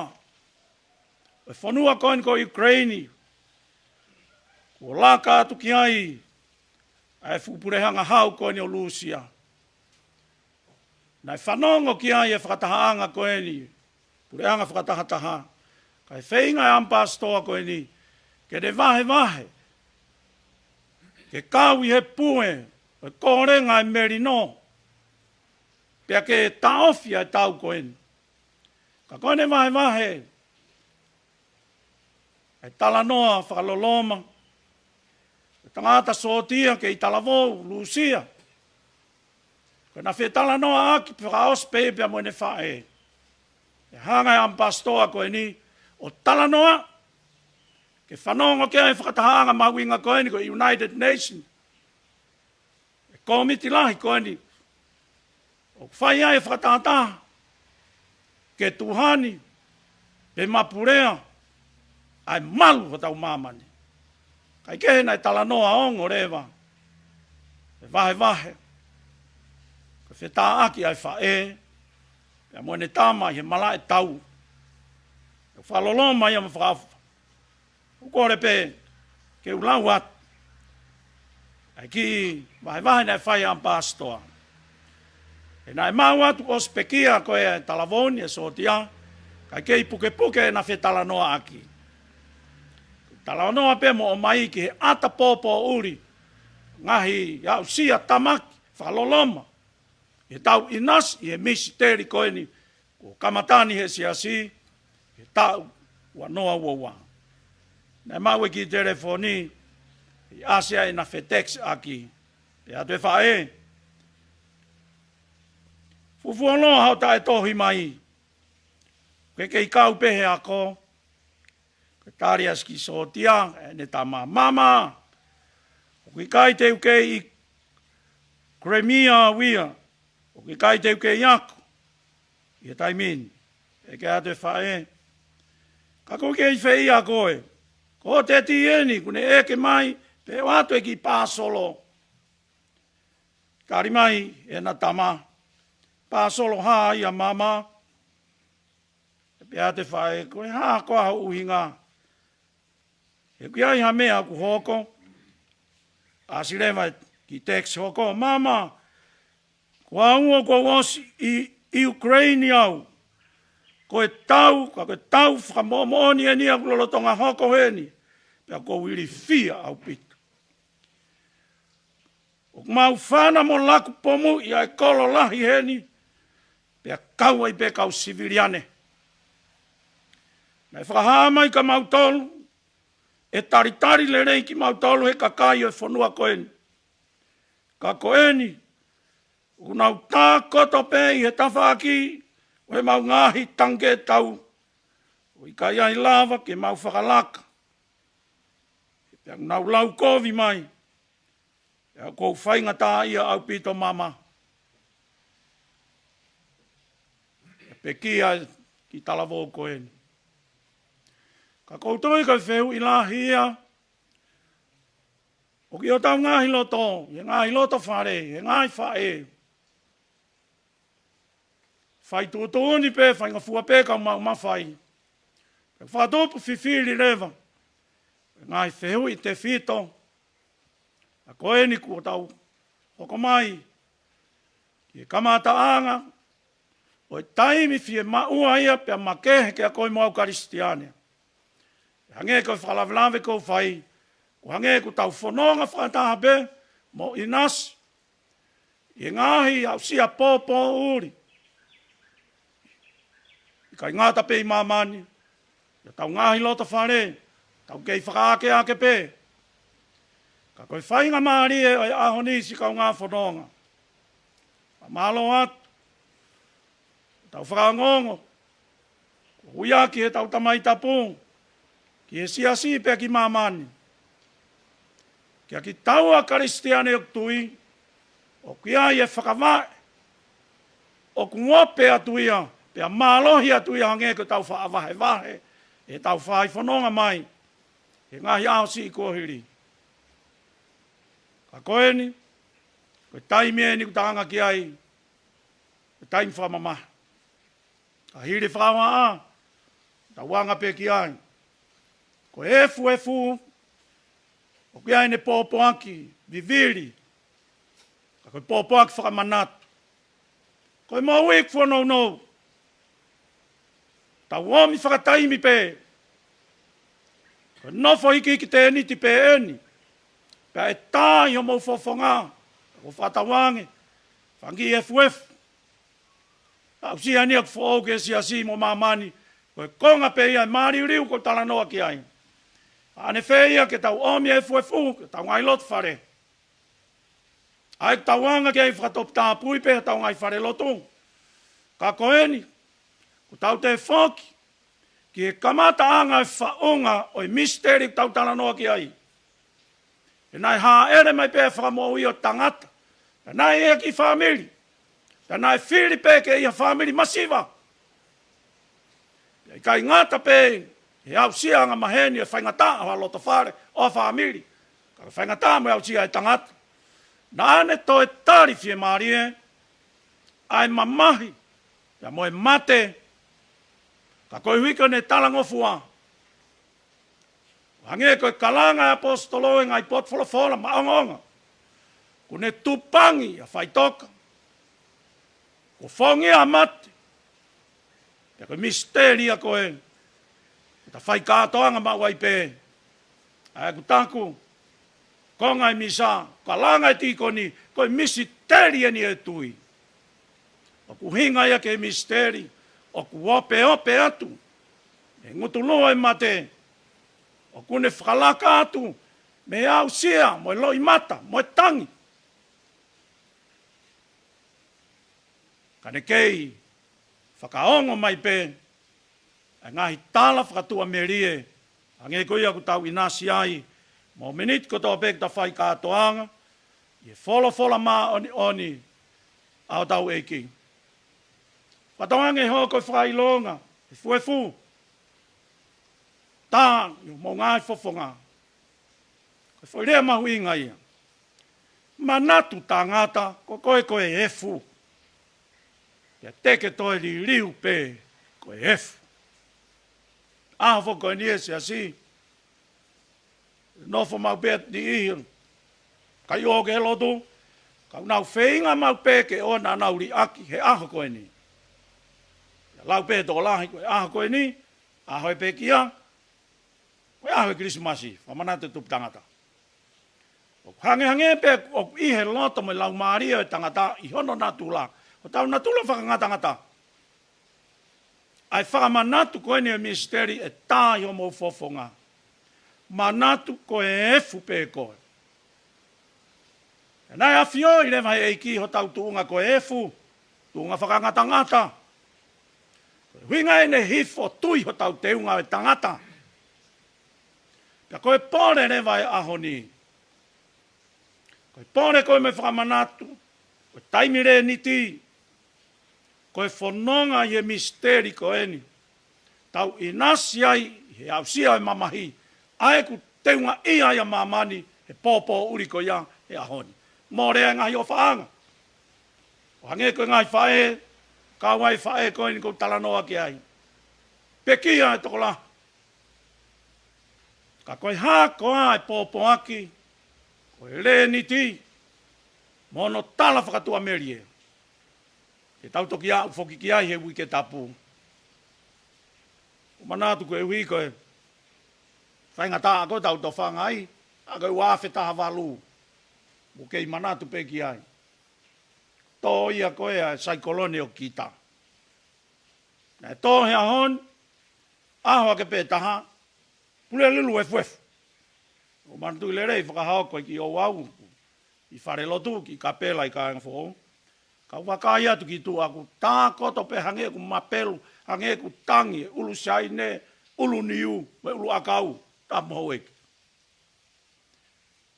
ʻo e fonua ko eni ko Ukraine, kuo laka atu ki ai ʻa e fuʻu pulehanga hau ko eni ʻo Lūsia. Naʻe fanongo ki ai e fakatahaʻanga ko eni, puleʻanga fakatahataha. Kae feinga e ʻamipasitoa ko eni ke ne vahevahe, ke kau ʻi he pue ʻo e kolenga e melino, pea ke taʻofi ʻa e tau ko eni. Ka ko ʻene vahevahe ʻa e talanoa fakaloloma, ʻa e tangata sōtia kei talavou Lūsia, ko ʻena fetalanoaʻaki fakaʻosi pē pea mo ʻene faʻē, ʻe hanga ʻe he ʻamipasitoa ko eni ʻo talanoa, ke fanongo ki ai e fakatahaʻanga mahuʻinga ko eni ko e United Nations, e kōmiti lahi ko eni ʻoku fai ai e fakatahataha ke tuʻuhani pe mapulea ʻa e malu hotau māmani. Kae kehe naʻe talanoa ongo leva e vahevahe, ko fetāʻaki ʻa e faʻē pea mo ʻene tama ʻi he malaʻe tau. ʻOku fakaloloma ia mo fakaʻofa. ʻOku ou kole pē ke u lau atu ʻa e kiʻi vahevahe naʻe fai ʻe he ʻamipasitoa. He naʻe maʻu atu ʻosi pekia ko ē ʻa e talavou ni ʻe Sōtia, kae kei pukepuke ʻena fetalanoaʻaki. Talanoa pē mo ʻomai ki he ʻata pōpōʻuli, ngaahi aʻusia tamaki fakaloloma ʻi heʻetau ʻinasi ʻi he misiteli ko eni kuo kamata ni he siasi he taʻu ua noa ua ua. Naʻe maʻu e kiʻi telefoni ʻi ʻAsia ʻena fetekiʻaki. Pehē atu e faʻē, fufuoloa haʻo taʻetohi mai. Ke kei kau pē he ako. Ko e tali ʻa Sōtia, ʻene tama, mama, ʻoku ʻikai te u kei ʻi Crimea au ia, ʻoku ʻikai te u kei ako ʻi he taimi ni. ʻEke atu e faʻē, ka ʻoku ke ʻi fē ia koe? Ko hoʻo teti eni, kuo ne ʻeke mai, pea ʻoatu e kiʻi pāsolo. Tali mai ʻena tama, pāsolo hā ia mama? Pehē atu e faʻē, ko e hā koā hoʻo ʻuhinga? He ʻoku ʻi ai ha meʻa ʻoku hoko? ʻAsi leva e kiʻi text hoko, mama, ko au ʻoku ou ʻosi ʻi, ʻi Ukraine au. Ko e tau, ka ko e tau fakamoʻomoʻoni eni ʻoku lolotonga hoko heni. Pea ʻoku ou ilifia ʻaupito. ʻOku mau fana mo laku pomuʻi ʻa e kolo lahi heni, pea kau ai pē kau siviliane. Naʻe fakahā mai kia mautolu ʻe talitali lelei kimautolu he kakai ʻo e fonua ko eni. Ka ko eni, ʻoku nau tākoto pē ʻi he tafaʻaki ʻo ʻemau ngaahi tangikē tau. ʻOku ʻikai ai lava ke mau fakalaka. Pea ʻoku nau laukovi mai. Pea ʻoku ou faingataʻaʻia ʻaupito mama. Pea pekia e kiʻi talavou ko eni. Ka ʻoku ou tui ko e fehuʻi lahi ia ʻoku ʻi hotau ngaahi loto, ʻi he ngaahi loto fale, ʻi he ngaahi faʻē. Fai tuʻutuʻuni pē, faingofua pē ka mau mafai. Pea fakatupu fifili leva e ngaahi fehuʻi tefito. Ka ko eni kuo tau hoko mai ki he kamataʻanga ʻo e taimi fiemaʻua ia pea makehe kia koe mo au Kalisitiane. Hangē ko e fakalavelave kuo u fai, ʻoku hangē ʻoku tau fononga fakataha pē mo ʻinasi ʻi he ngaahi aʻusia pōpōʻuli. ʻIkai ngata pē ʻi māmani, ʻi hotau ngaahi loto fale, tau kei fakaakeake pē. Ka ko e faingamālie ʻo e ʻaho ni siʻi kaungā fononga. Fakamālō atu. Tau fakaongoongo. Ko e ui ʻaki ʻe heʻetau Tamai Tapu ki he siasi pea ki māmani. Kia kitaua Kalisitiane ʻoku tui, ʻoku ʻi ai e fakavaʻe ʻoku ope atu ia, pea mālohi atu ia hangē ko ʻetau faʻa vahevahe ʻetau fai fononga mai he ngaahi ʻaho siʻi kuo hili. Ka ko eni, ko e taimi eni ʻoku tau anga ki ai, ko e taimi fakamamahi. Ka hili fakaʻauha, tau anga pē ki ai. Ko e efuefu, ʻoku ʻi ai ʻene pōpoaki vivili, ka ko e pōpoaki fakamanatu. Ko e moʻui ʻoku fuʻu nounou. Tau ōmi fakataimi pē. Ko e nofo hikihiki tēniti pē eni. Pea ʻe tā ʻi homou fofonga. Ko e fakatauange, fanga kiʻi efuefu. Aʻusia eni ʻoku foʻou ki he siasi mo māmani, ko e konga pē ia e māliuliu ʻoku ou talanoa ki ai. ʻAnefē ia ke tau ōmi e efuefu ki hotau ngaahi loto fale. ʻA ia ʻoku tau anga ki ai fakatoputapui pē hotau ngaahi falelotu. Ka ko eni, ʻoku tau toe foki ki he kamataʻanga e faʻunga ʻo e misiteli ʻoku tau talanoa ki ai. He naʻe hāʻele mai pē e Fakamoʻui ʻo tangata. Pea naʻe ʻi he kiʻi fāmili. Pea naʻe fili pē ke ʻi ha fāmili masiva. Pea ʻikai ngata pē he aʻusia angamaheni e faingataʻa ʻo ha loto fale ʻo ha fāmili. Ka ko e faingataʻa mo e aʻusia e tangata. Naʻa ne toe tali fiemālie, ʻa e mamahi, pea mo e mate, ka koeʻuhi ko ʻene talangofua. Hangē ko e kalanga ʻa e ʻaposetolo ʻi he ngaahi potu folofola maʻongoʻonga. Kuo ne tupangi ʻa e faʻitoka. Kuo fongia ʻa e mate. Pea ko e misiteli ia ko ē ʻoku ta fai kātoanga maʻu ai pē. ʻA ia ʻoku taku, ko e ngaahi misa, kalanga ʻa e tīkoni, ko e misiteli eni ʻo e tui. ʻOku ʻuhinga ia ki he misiteli, ʻoku opeope atu ʻa e ngutulua ʻo e mate, ʻoku ne fakalaka atu mei he aʻusia, mo e loʻimata, mo e tangi. Ka ne kei fakaongo mai pē ʻa e ngaahi tala fakatuʻamelie, hangē ko ia ʻoku tau ʻinasi ai, mo e miniti kotoa pē ʻoku ta fai kātoanga ʻi he folofola māʻoniʻoni ʻa hotau ʻEiki. Fakatokangaʻi ange hoʻo fakaʻilonga, efuefu, tā ʻi hoʻomou ngaahi fofonga. Ko e foʻi lea mahuʻinga ia. Manatu tangata, ko koe ko e efu. Pea te ke toe liliu pē ko e efu. ʻAho foki ko eni ʻe Siasi, nofo maʻu pē ʻa e niʻihi ʻoku ʻikai ō ki he lotu, ka ʻoku nau feinga maʻu pē ke ʻoua naʻa nau liʻaki he ʻaho ko eni. Pea lau pē ʻe he tokolahi ko e ʻaho ko eni, ʻaho ʻo e pekia, ko e ʻaho ʻo e Kilisimasi, fakamanatu e tupu tangata. ʻOku hangehangē pē ʻoku ʻi he loto mo e laumālie ʻo e tangata ʻi hono natula, hotau natula fakangatangata, ʻa e fakamanatu ko eni ʻo e misiteli ʻe tā ʻi hoʻomou fofonga. Manatu ko e efu pē koe. Pea naʻe ʻafioʻi leva ʻe he ʻEiki hotau tuʻunga ko e efu, tuʻunga fakangatangata. Ko e ʻuhinga ʻene hifo tui hotau teunga ʻo e tangata. Pea ko e pole leva ʻo e ʻaho ni, ko e pole ko ē mo e fakamanatu, ko e taimi Leniti, ko e fononga ʻi he misiteli ko eni. Tau ʻinasi ai he aʻusia ʻo e mamahi, ʻa ē ʻoku teungaʻia ai ʻa māmani he pōpōʻuli ko ia he ʻaho ni. Mole ʻa e ngaahi ʻofaʻanga. ʻO hangē ko e ngaahi faʻē, kau ai e faʻē ko eni ʻoku ou talanoa ki ai. Pekia e tokolahi. Ka ko e hā koā e pōpoaki ʻo e Leniti mo hono tala fakatuʻamelie, ke tau toki aʻu foki ki ai he uike tapu. ʻOku ou manatu koeʻuhi ko e faingataʻa ko ē ʻoku tau tofanga ai, ʻa ko e ua afe taha valu, ʻoku ou kei manatu pē ki ai. Tō ia ko ē ʻa e saikolone ʻo Kita. Naʻe tō he ʻaho ni, ʻaho ake pē taha, Pulelulu efuefu. ʻOku ou manatuʻi lelei, fakahoko ʻi Ouau, ʻi falelotu, ki Kapela ʻi Kāinga Foʻou. Kau vakai atu ki tuʻa, ʻoku tākoto pē hangē ʻoku mapelu, hangē ʻoku tangi e ʻulu Siaine, ʻulu niu, mo e ʻulu ʻakau, tapu mo houʻeiki.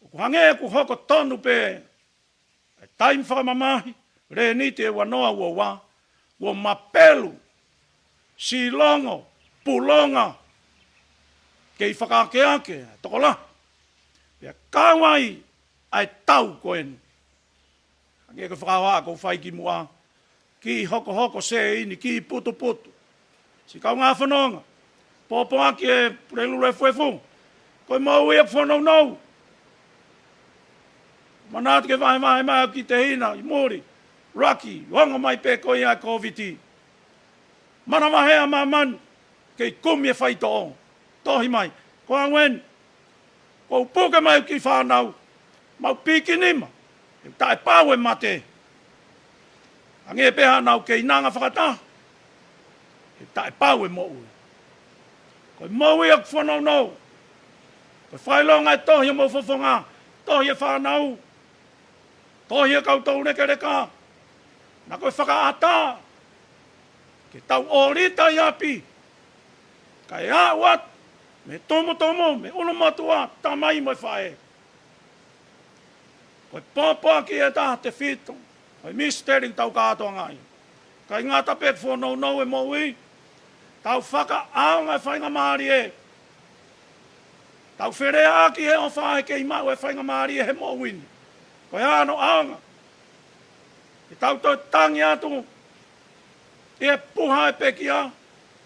ʻOku hangē ʻoku hoko tonu pē ʻa e taimi fakamamahi, Leniti ʻe ua noa ua ua, kuo mapelu, silongo, pulonga, kei fakaakeake ʻa e tokolahi. Pea kau ai ʻa e tau ko eni. Hangē ko e fakahohaʻa ʻoku ou fai kimuʻa, kiʻi hokohoko sēini, kiʻi putuputu. Siʻi kaungā fononga, pōpoaki e Pulelulu efuefu. Ko e moʻui ʻoku fonounou. Manatu ki he vahevahe mai ʻo Kitehina ʻi muli, ʻuluaki, ongo mai pē ko ia e Kōviti. Manavahē ʻa māmani, kei kumi e faitoʻo. Tohi mai, ko au eni. Kuo u puke mai ʻeku kiʻi fānau, mau pīkinima, he taʻepau e mate. Hangē pē haʻanau keinanga fakataha, he taʻepau e moʻui. Ko e moʻui ʻoku fonounou. Ko e fakaʻilonga e tohi ʻo homou fofonga, tohi e fānau, tohi e kau toulekeleka. Naʻa ko e fakaʻatā ke tau ʻōlita ʻi ʻapi, kae aʻu atu mei he tumutumu, mei he ʻulumotuʻa, tamai mo e faʻē. Ko e pōpoaki ʻe taha tefito ʻo e misiteli ʻoku tau kātoangaʻi. ʻIkai ngata pē ʻoku fonounou e moʻui, tau fakaʻaonga e faingamālie. Tau feleaʻaki he ʻofa he kei maʻu e faingamālie he moʻui ni. Ko e hā hono ʻaonga? Ke tau toe tangi atu ʻi he puha e pekia,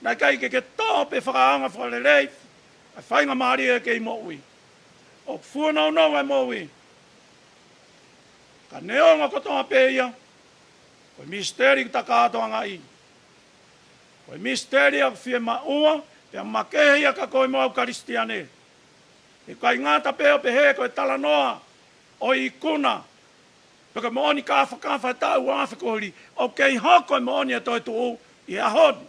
naʻe ʻikai ke ke tō pe fakaanga fakalelei ʻa e faingamālie ʻo e kei moʻui. ʻOku fuonounou e moʻui. Ka neongo kotoa pē ia, ko e misiteli ʻoku ta kātoangaʻi. Ko e misiteli ʻoku fiemaʻua, pea makehe ia kia koe mo au Kalisitiane. He ʻikai ngata pē ʻo pehē ko e talanoa ʻo e ikuna, pe ko e moʻoni kāfakafa e taʻu ua afe kuo hili, ʻoku kei hoko e moʻoni e toetuʻu ʻi he ʻaho ni.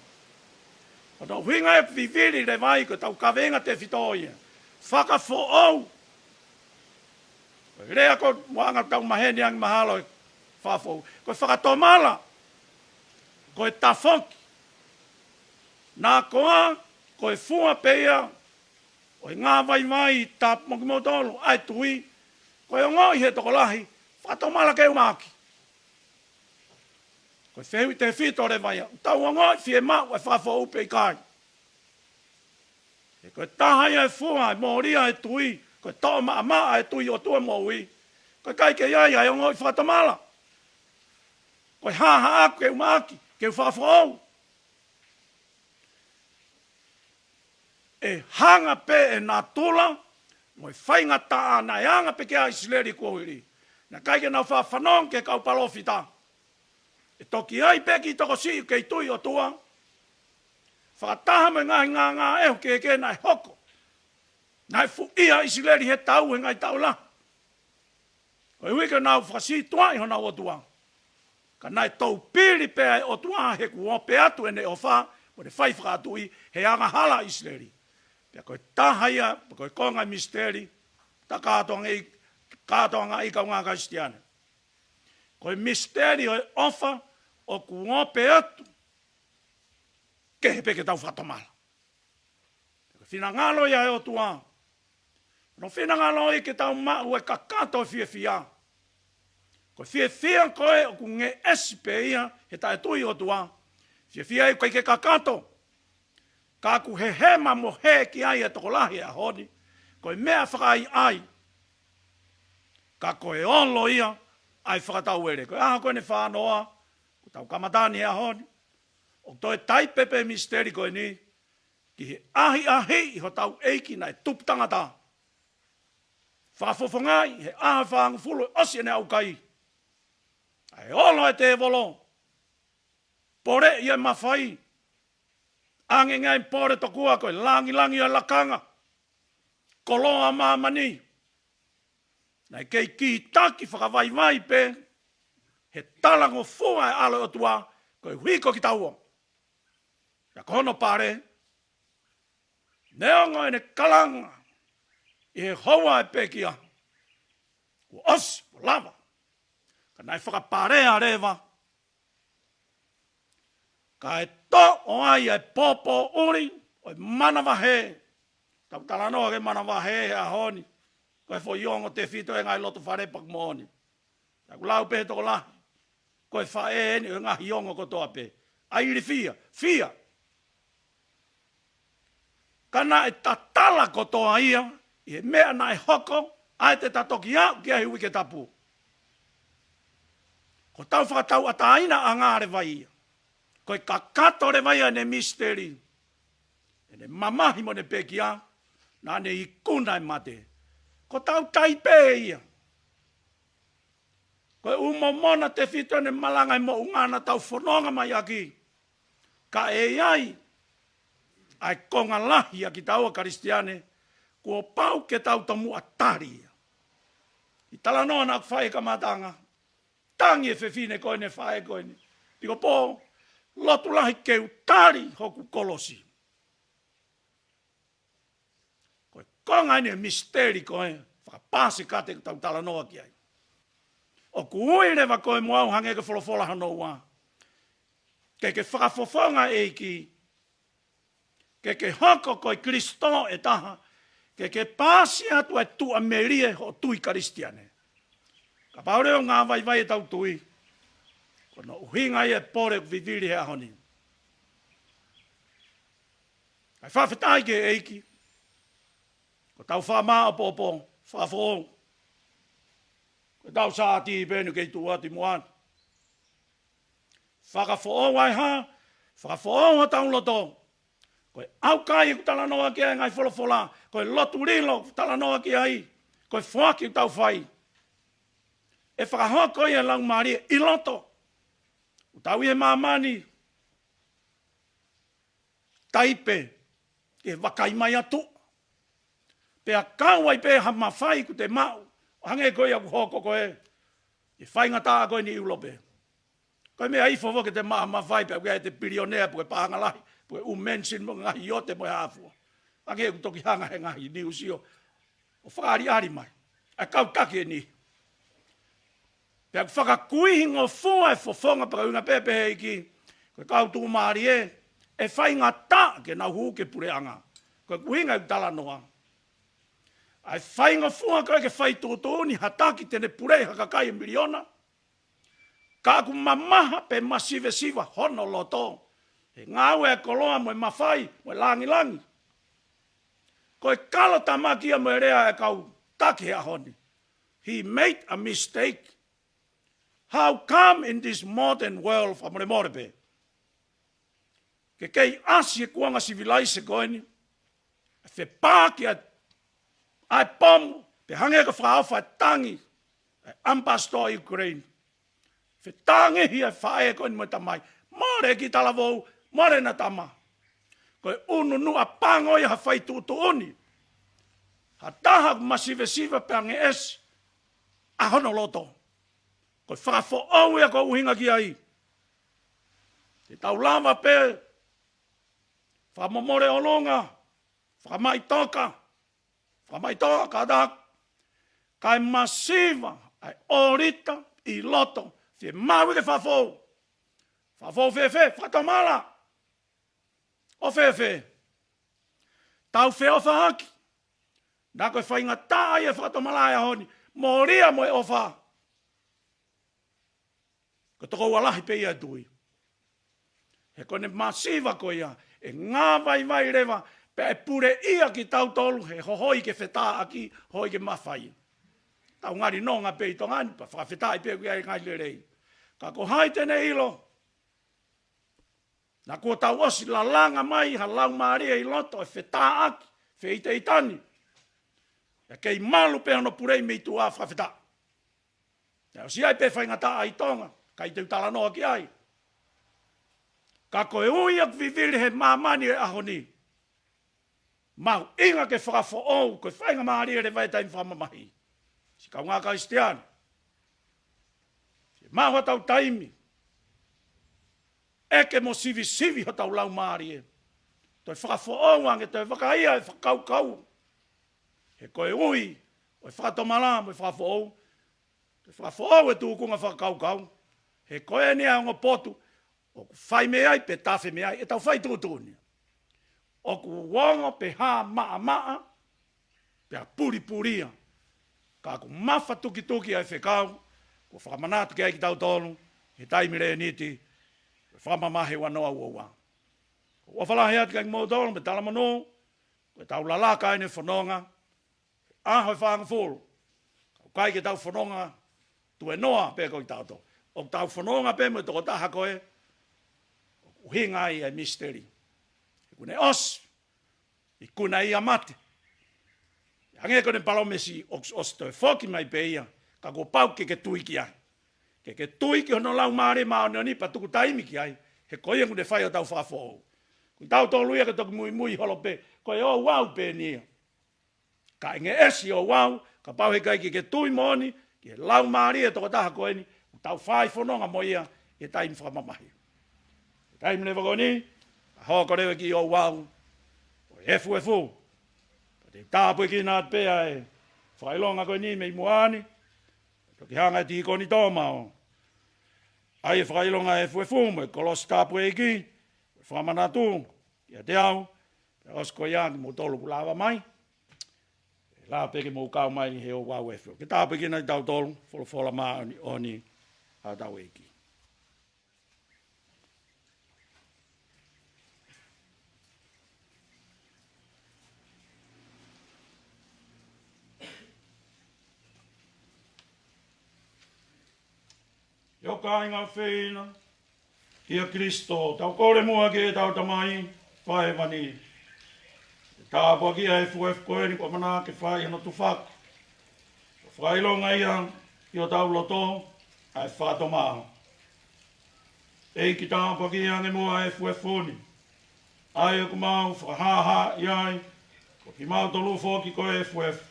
Ko hono ʻuhinga ʻoku vivili leva ai ko ʻetau kaveinga tefito ia. Fakafoʻou. Ko e lea ko e muʻanga ʻoku tau maheni ange mahalo e fakafoʻou. Ko e fakatomala. Ko e tafoki. Naʻa ko ā, ko e fua pē ia ʻo e ngāvaivai, tāpuaki mo tolo ʻa e tui, ko e ongoʻi ʻe he tokolahi, fakatomala ke u maʻaki. Ko e fehuʻi tefito leva ia, ʻoku tau ongoʻi fiemaʻu e fakafoʻou pe ʻikai? He ko e taha ia e fua, e mōlia e tui, ko e toʻo maʻamaʻa e tui ʻOtua moʻui, ko e ʻikai ke ʻi ai ʻa e ongoʻi fakatomala. Ko e hā haʻaku ke u maʻaki, ke u fakafoʻou? ʻE hanga pē ʻe natula mo e faingataʻa naʻe anga pē ki ai ʻa ʻIsileli kuo hili. Naʻe ʻikai ke nau faʻa fanongo ki he kau palōfita. ʻE toki ʻi ai pē kiʻi tokosiʻi kei tui ʻOtua. Fakataha mo e ngaahi ngāngāʻehu kehekehe naʻe hoko. Naʻe fuʻia ʻa ʻIsileli he tau he ngaahi taʻu lahi. Koeʻuhi ke nau fakasītuʻaʻi honau ʻOtua. Ka naʻe toupili pē ʻa e ʻOtua he kuo ope atu ʻene ʻofa, mo ʻene fai fakatuʻi, he angahala ʻa ʻIsileli. Pea ko e taha ia, ko e konga e misiteli, ta kātoangaʻi, kātoangaʻi kaungā Kalisitiane. Ko e misiteli ʻo e ʻofa, ʻoku ope atu, kehe pē ke tau fakatomala. Ko e finangalo ia ʻo e ʻOtua. Ko hono finangalo ia ke tau maʻu e kakato fiefia. Ko e fiefia ko ē ʻoku ngeʻesi pē ia he taʻetui ʻOtua. Fiefia ʻoku ʻikai ke kakato. Ka ʻoku hehema mo hē ki ai e tokolahi he ʻaho ni. Ko e meʻa fakaʻaiʻai. Ka ko e olo ia ʻa e fakatauele. Ko e ʻaho ko eni fānoa, ʻoku tau kamata ni he ʻaho ni. ʻOku toe taipe pē misiteli ko eni, ki he ʻahiʻahiʻi hotau ʻEiki naʻe tupu tangata. Fakafofongaʻi he ʻaho ʻe fāngofulu ʻosi ʻene ʻaukai. ʻA e olo e tēvolo. Pole ia mafai. ʻAnge ngai pole tokua ko e langilangi ʻo e lakanga. Koloa māmani. Naʻe kei kītaki fakavaivai pē he talangofua e ʻAlo ʻo e ʻOtua, koeʻuhi ko kitaua. Pea ko hono pale, neongo ʻene kalanga ʻi he houa e pekia, kuo ʻosi, kuo lava. Ka naʻe fakapalea leva, kae toʻo ai e pōpōʻuli ʻo e manavahē. Tau talanoa ki he manavahē he ʻaho ni. Ko e foʻi ongo tefito e ngaahi loto fale paku moʻoni. Tau lau pē he tokolahi. Ko e faʻē eni ʻo e ngaahi ongo kotoa pē. ʻA e ilifia, fia. Ka naʻe tatala kotoa ia, ʻi he meʻa naʻe hoko, ʻa ia te ta toki aʻu ki ai he uike tapu. Ko ʻetau fakatauʻatāina ʻanga leva ia. Ko e kakato leva ia ʻene misiteli. ʻEne mamahi mo ʻene pekia, naʻa ne ikuna e mate. Ko ʻetau taipe ia. Ko e ʻū momona tefito ʻene malanga ʻi he moʻunga naʻa tau fononga mai ʻaki. Ka ʻe ʻi ai ʻa e konga lahi ʻa kitaua Kalisitiane, kuo pau ke tau tomuʻa tali ia. ʻI he talanoa naʻa ku fai he kamataʻanga, tangi e fefine ko eni, faʻē ko eni. Piko pō, lotu lahi ke u tali hoku kolosi. Ko e konga eni e misiteli ko e fakapāsikate ʻoku tau talanoa ki ai. ʻOku ui leva koe mo au hangē ko e folofola hono ua. Ke ke fakafofonga e ʻEiki. Ke ke hoko ko e Kilisitō ʻe taha. Ke ke paasi atu e tuʻamelie hoʻo tui Kalisitiane. Kapau leva ʻoku ngāvaivai ʻetau tui, ko hono ʻuhinga ia e pole ʻoku vivili he ʻaho ni. Kae fakafetaʻi ki he ʻEiki. Ko ʻetau fakamāʻopoʻopo, fakafoʻou. Ko ʻetau sāti pē eni kei tuʻu atu ʻi muʻa ni. Fakafoʻou ai hā? Fakafoʻou hotau loto. Ko e ʻaukai ʻoku talanoa ki ai e ngaahi folofola, ko e lotu lilo ʻoku talanoa ki ai, ko e foaki ʻoku tau fai, ʻe fakahoko ia e Laumālie ʻi loto. ʻOku tau ʻi he māmani taipe ke vakai mai atu. Pea kau ai pē ha mafai ʻoku te maʻu, hangē ko ia ʻoku hoko ko ē ʻi he faingataʻa ko eni ʻi ʻIulope. Ko e meʻa ifo foki ke te maʻu ha mafai pea ʻoku ʻi ai e pilionea, pe ko e paʻanga lahi, pe ko e ʻū mansion mo e ngaahi iote mo e hā fua. Hangē ʻoku toki hanga he ngaahi niusi ʻo, ʻo fakaʻaliʻali mai ʻa e kau taki eni. Pea ʻoku fakakuihingofua e fofonga, pea ʻuhinga pē pehē ʻEiki, ko e kau tuʻumālie, ʻe faingataʻa ke nau hū ki he puleʻanga. Ko e ʻuhinga ʻoku talanoa. ʻA e faingofua ko ē ke fai tuʻutuʻuni ha taki te ne puleʻi ha kakai ʻe miliona, ka ʻoku mamaha pe masivesiva hono loto he ngāue ʻa e koloa mo e mafai mo e langilangi. Ko e kalo tamaki ia mo e lea ʻa e kau taki he ʻaho ni. He made a mistake. How come in this modern world, fakamolemole pē, ke kei ʻasi e kuonga sivilaise ko eni, fepaaki ʻa, ʻa e pomu, pea hangē ko e fakaʻofa e tangi ʻa e ʻamipasitoa ʻIukuleini. Fetangihi ʻa e faʻē ko eni mo e tamai. Mole e kiʻi talavou, mole ʻena tama. Ko e ʻununuʻa pango ia ha fai tuʻutuʻuni. Ha taha ʻoku masivesiva pea ngeʻesi ʻa hono loto. Ko e fakafoʻou ia ʻoku ou ʻuhinga ki ai. Te tau lava pē fakamomole ʻolunga, fakamaʻi toka, fakamaʻi toka, kātaki, kae masiva ʻa e ʻōlita ʻi loto. Fiemaʻu ke fakafoʻou. Fakafoʻou fēfē? Fakatomala. ʻO fēfē? Tau feʻofaʻaki. Naʻa ko e faingataʻa ia e fakatomala he ʻaho ni. Molia mo e ʻofa. Ko e tokoua lahi pē ia e tui. He ko ʻene masiva ko ia, ʻe ngāvaivai leva, pea ʻe puleʻi kitautolu he hohoi ke fetāʻaki, hohoi ke mafai. Tau ngali nonga pē ʻi Tonga ni, pea fakafetaʻi pē ʻoku ʻi ai e ngaahi lelei. Ka ko hai te ne ʻilo? Naʻa kuo tau ʻosi lalanga mai ha laumālie ʻi loto ʻe fetāʻaki, feʻiteʻitani. ʻE kei malu pē hono puleʻi mei tuʻa, fakafetaʻi. Naʻe ʻosi ʻi ai pē faingataʻa ʻi Tonga, ʻikai te u talanoa ki ai. Ka ko e ui ʻoku vivili he māmani he ʻaho ni. Mahuʻinga ke fakafoʻou, ko e faingamālie leva e taimi fakamamahi. Siʻi kaungā Kalisitiane, siʻi maʻu hotau taimi. ʻEke mo sivisivi hotau laumālie. Toe fakafoʻou ange, toe vakaiʻi e fakakaukau. He ko e ui ʻo e fakatomala mo e fakafoʻou, ke fakafoʻou e tūkunga fakakaukau. He ko eni ʻa e ongo potu ʻoku fai mei ai pe tafe mei ai ʻetau fai tuʻutuʻuni. ʻOku ongo pe hā maʻamaʻa, pea pulipulia. Ka ʻoku mafatukituki ʻa e fekau kuo fakamanatu ki ai kitautolu he taimi Lēniti, ko e fakamamahi ua noa ua ua. ʻOku ou ʻofa lahi atu kiate kimoutolu mei he Talamonū, ko ʻetau lalaka ʻeni e fononga, ʻaho ʻe fāngofulu. Ka ʻoku ʻikai ke tau fononga tuenoa pē ko kitautolu. ʻOku tau fononga pē mo e tokotaha ko ē ʻoku ʻuhinga ai e misiteli. He kuo ne ʻosi, ikuna ia mate. Hangē ko ʻene palōmesi, ʻoku ʻosi toe foki mai pē ia, ka kuo pau ke ke tui ki ai. Ke ke tui ki hono Laumālie Māʻoniʻoni pea tuku taimi ki ai, he ko ia ʻoku ne fai hotau fakafoʻou. Ko kitautolu ia ke toki muimui holo pē, ko e ouau pē eni ia. Ka ʻe ngeʻesi ouau, kapau heʻikai ke ke tui moʻoni ki he laumālie e tokotaha ko eni ʻoku tau fai fononga mo ia he taimi fakamamahi. He taimi leva ko eni, ka hoko leva e kiʻi ouau ʻo e efuefu. Pea te u tāpuekina atu pē ʻa e fakaʻilonga ko eni mei muʻa ni. Toki hanga ʻe Tīkoni Toma ʻo ʻai e fakaʻilonga efuefu mo e kolosi tāpuekina, mo e fakamanatu kiate au, pea ʻosi ko ia kimoutolu ʻoku lava mai, ʻe lava pē ke mou kau mai he ouau efuefu. Ke tāpuekina kitautolu, folofola māʻoniʻoni ʻa hotau ʻEiki. ʻE kāinga ʻofeina, ʻia Kalaisi, tau kole muʻa ki heʻetau Tamai ʻoku ʻi hēvani, ke tāpuakiʻi ʻa e efuefu ko eni kuo ʻamanaki ke fai hono tufaki, ʻo fakaʻilongaʻi ʻi hotau loto ʻa e fakatomala. ʻEiki, tāpuakiʻi ange muʻa ʻa e efuefu ni, ʻa ia ʻoku mau fakahāhāʻi ai ko kimautolu foki ko e efuefu.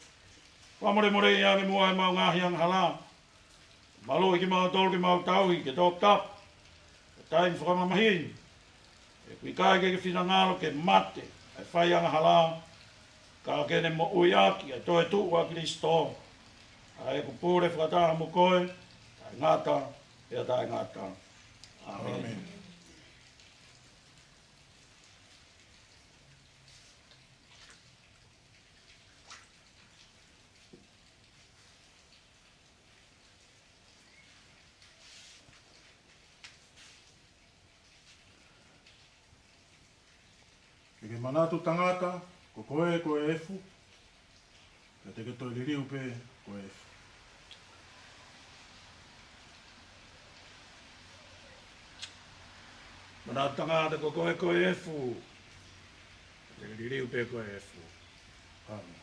Fakamolemoleʻi ange muʻa ʻemau ngaahi angahala, maluʻi kimautolu ke mau tauhi ki he toputapu ʻo e taimi fakamamahi ni. He ʻoku ʻikai ke ke finangalo ke mate ʻa e fai angahala, ka ke ne moʻui ʻaki ʻa e toetuʻu ʻa Kalaisi, ʻa ia ʻoku pule fakataha mo koe, taʻengata pea taʻengata. ʻĀmeni. ʻĀmeni. Ke ke manatu tangata, ko koe ko e efu, pea te ke toe liliu pē ko e efu. Manatu tangata, ko koe ko e efu, pea te ke liliu pē ko e efu. ʻĀmeni.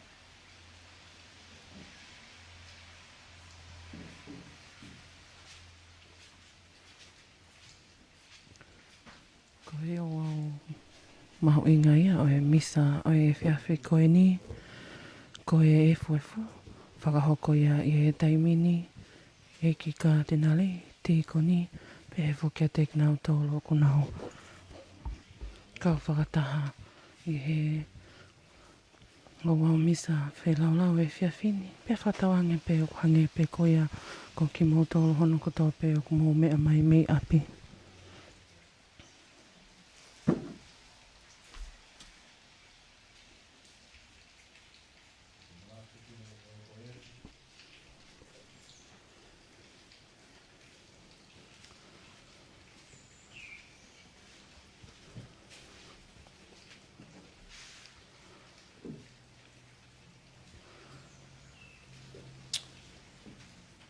Ko e ouau mahuʻinga ia ʻo e misa ʻo e efiafi ko eni, ko e efuefu fakahoko ia ʻi he taimi ni, ʻEiki Katinale, tīkoni, pehē foki kiate kinautolu ʻoku nau kau fakataha ʻi he ouau misa feilaulau ʻo e efiafi ni, pea fakatauange pē ʻoku hangē pē ko ia ko kimoutolu hono kotoa pē ʻoku mou meʻa mai mei ʻapi.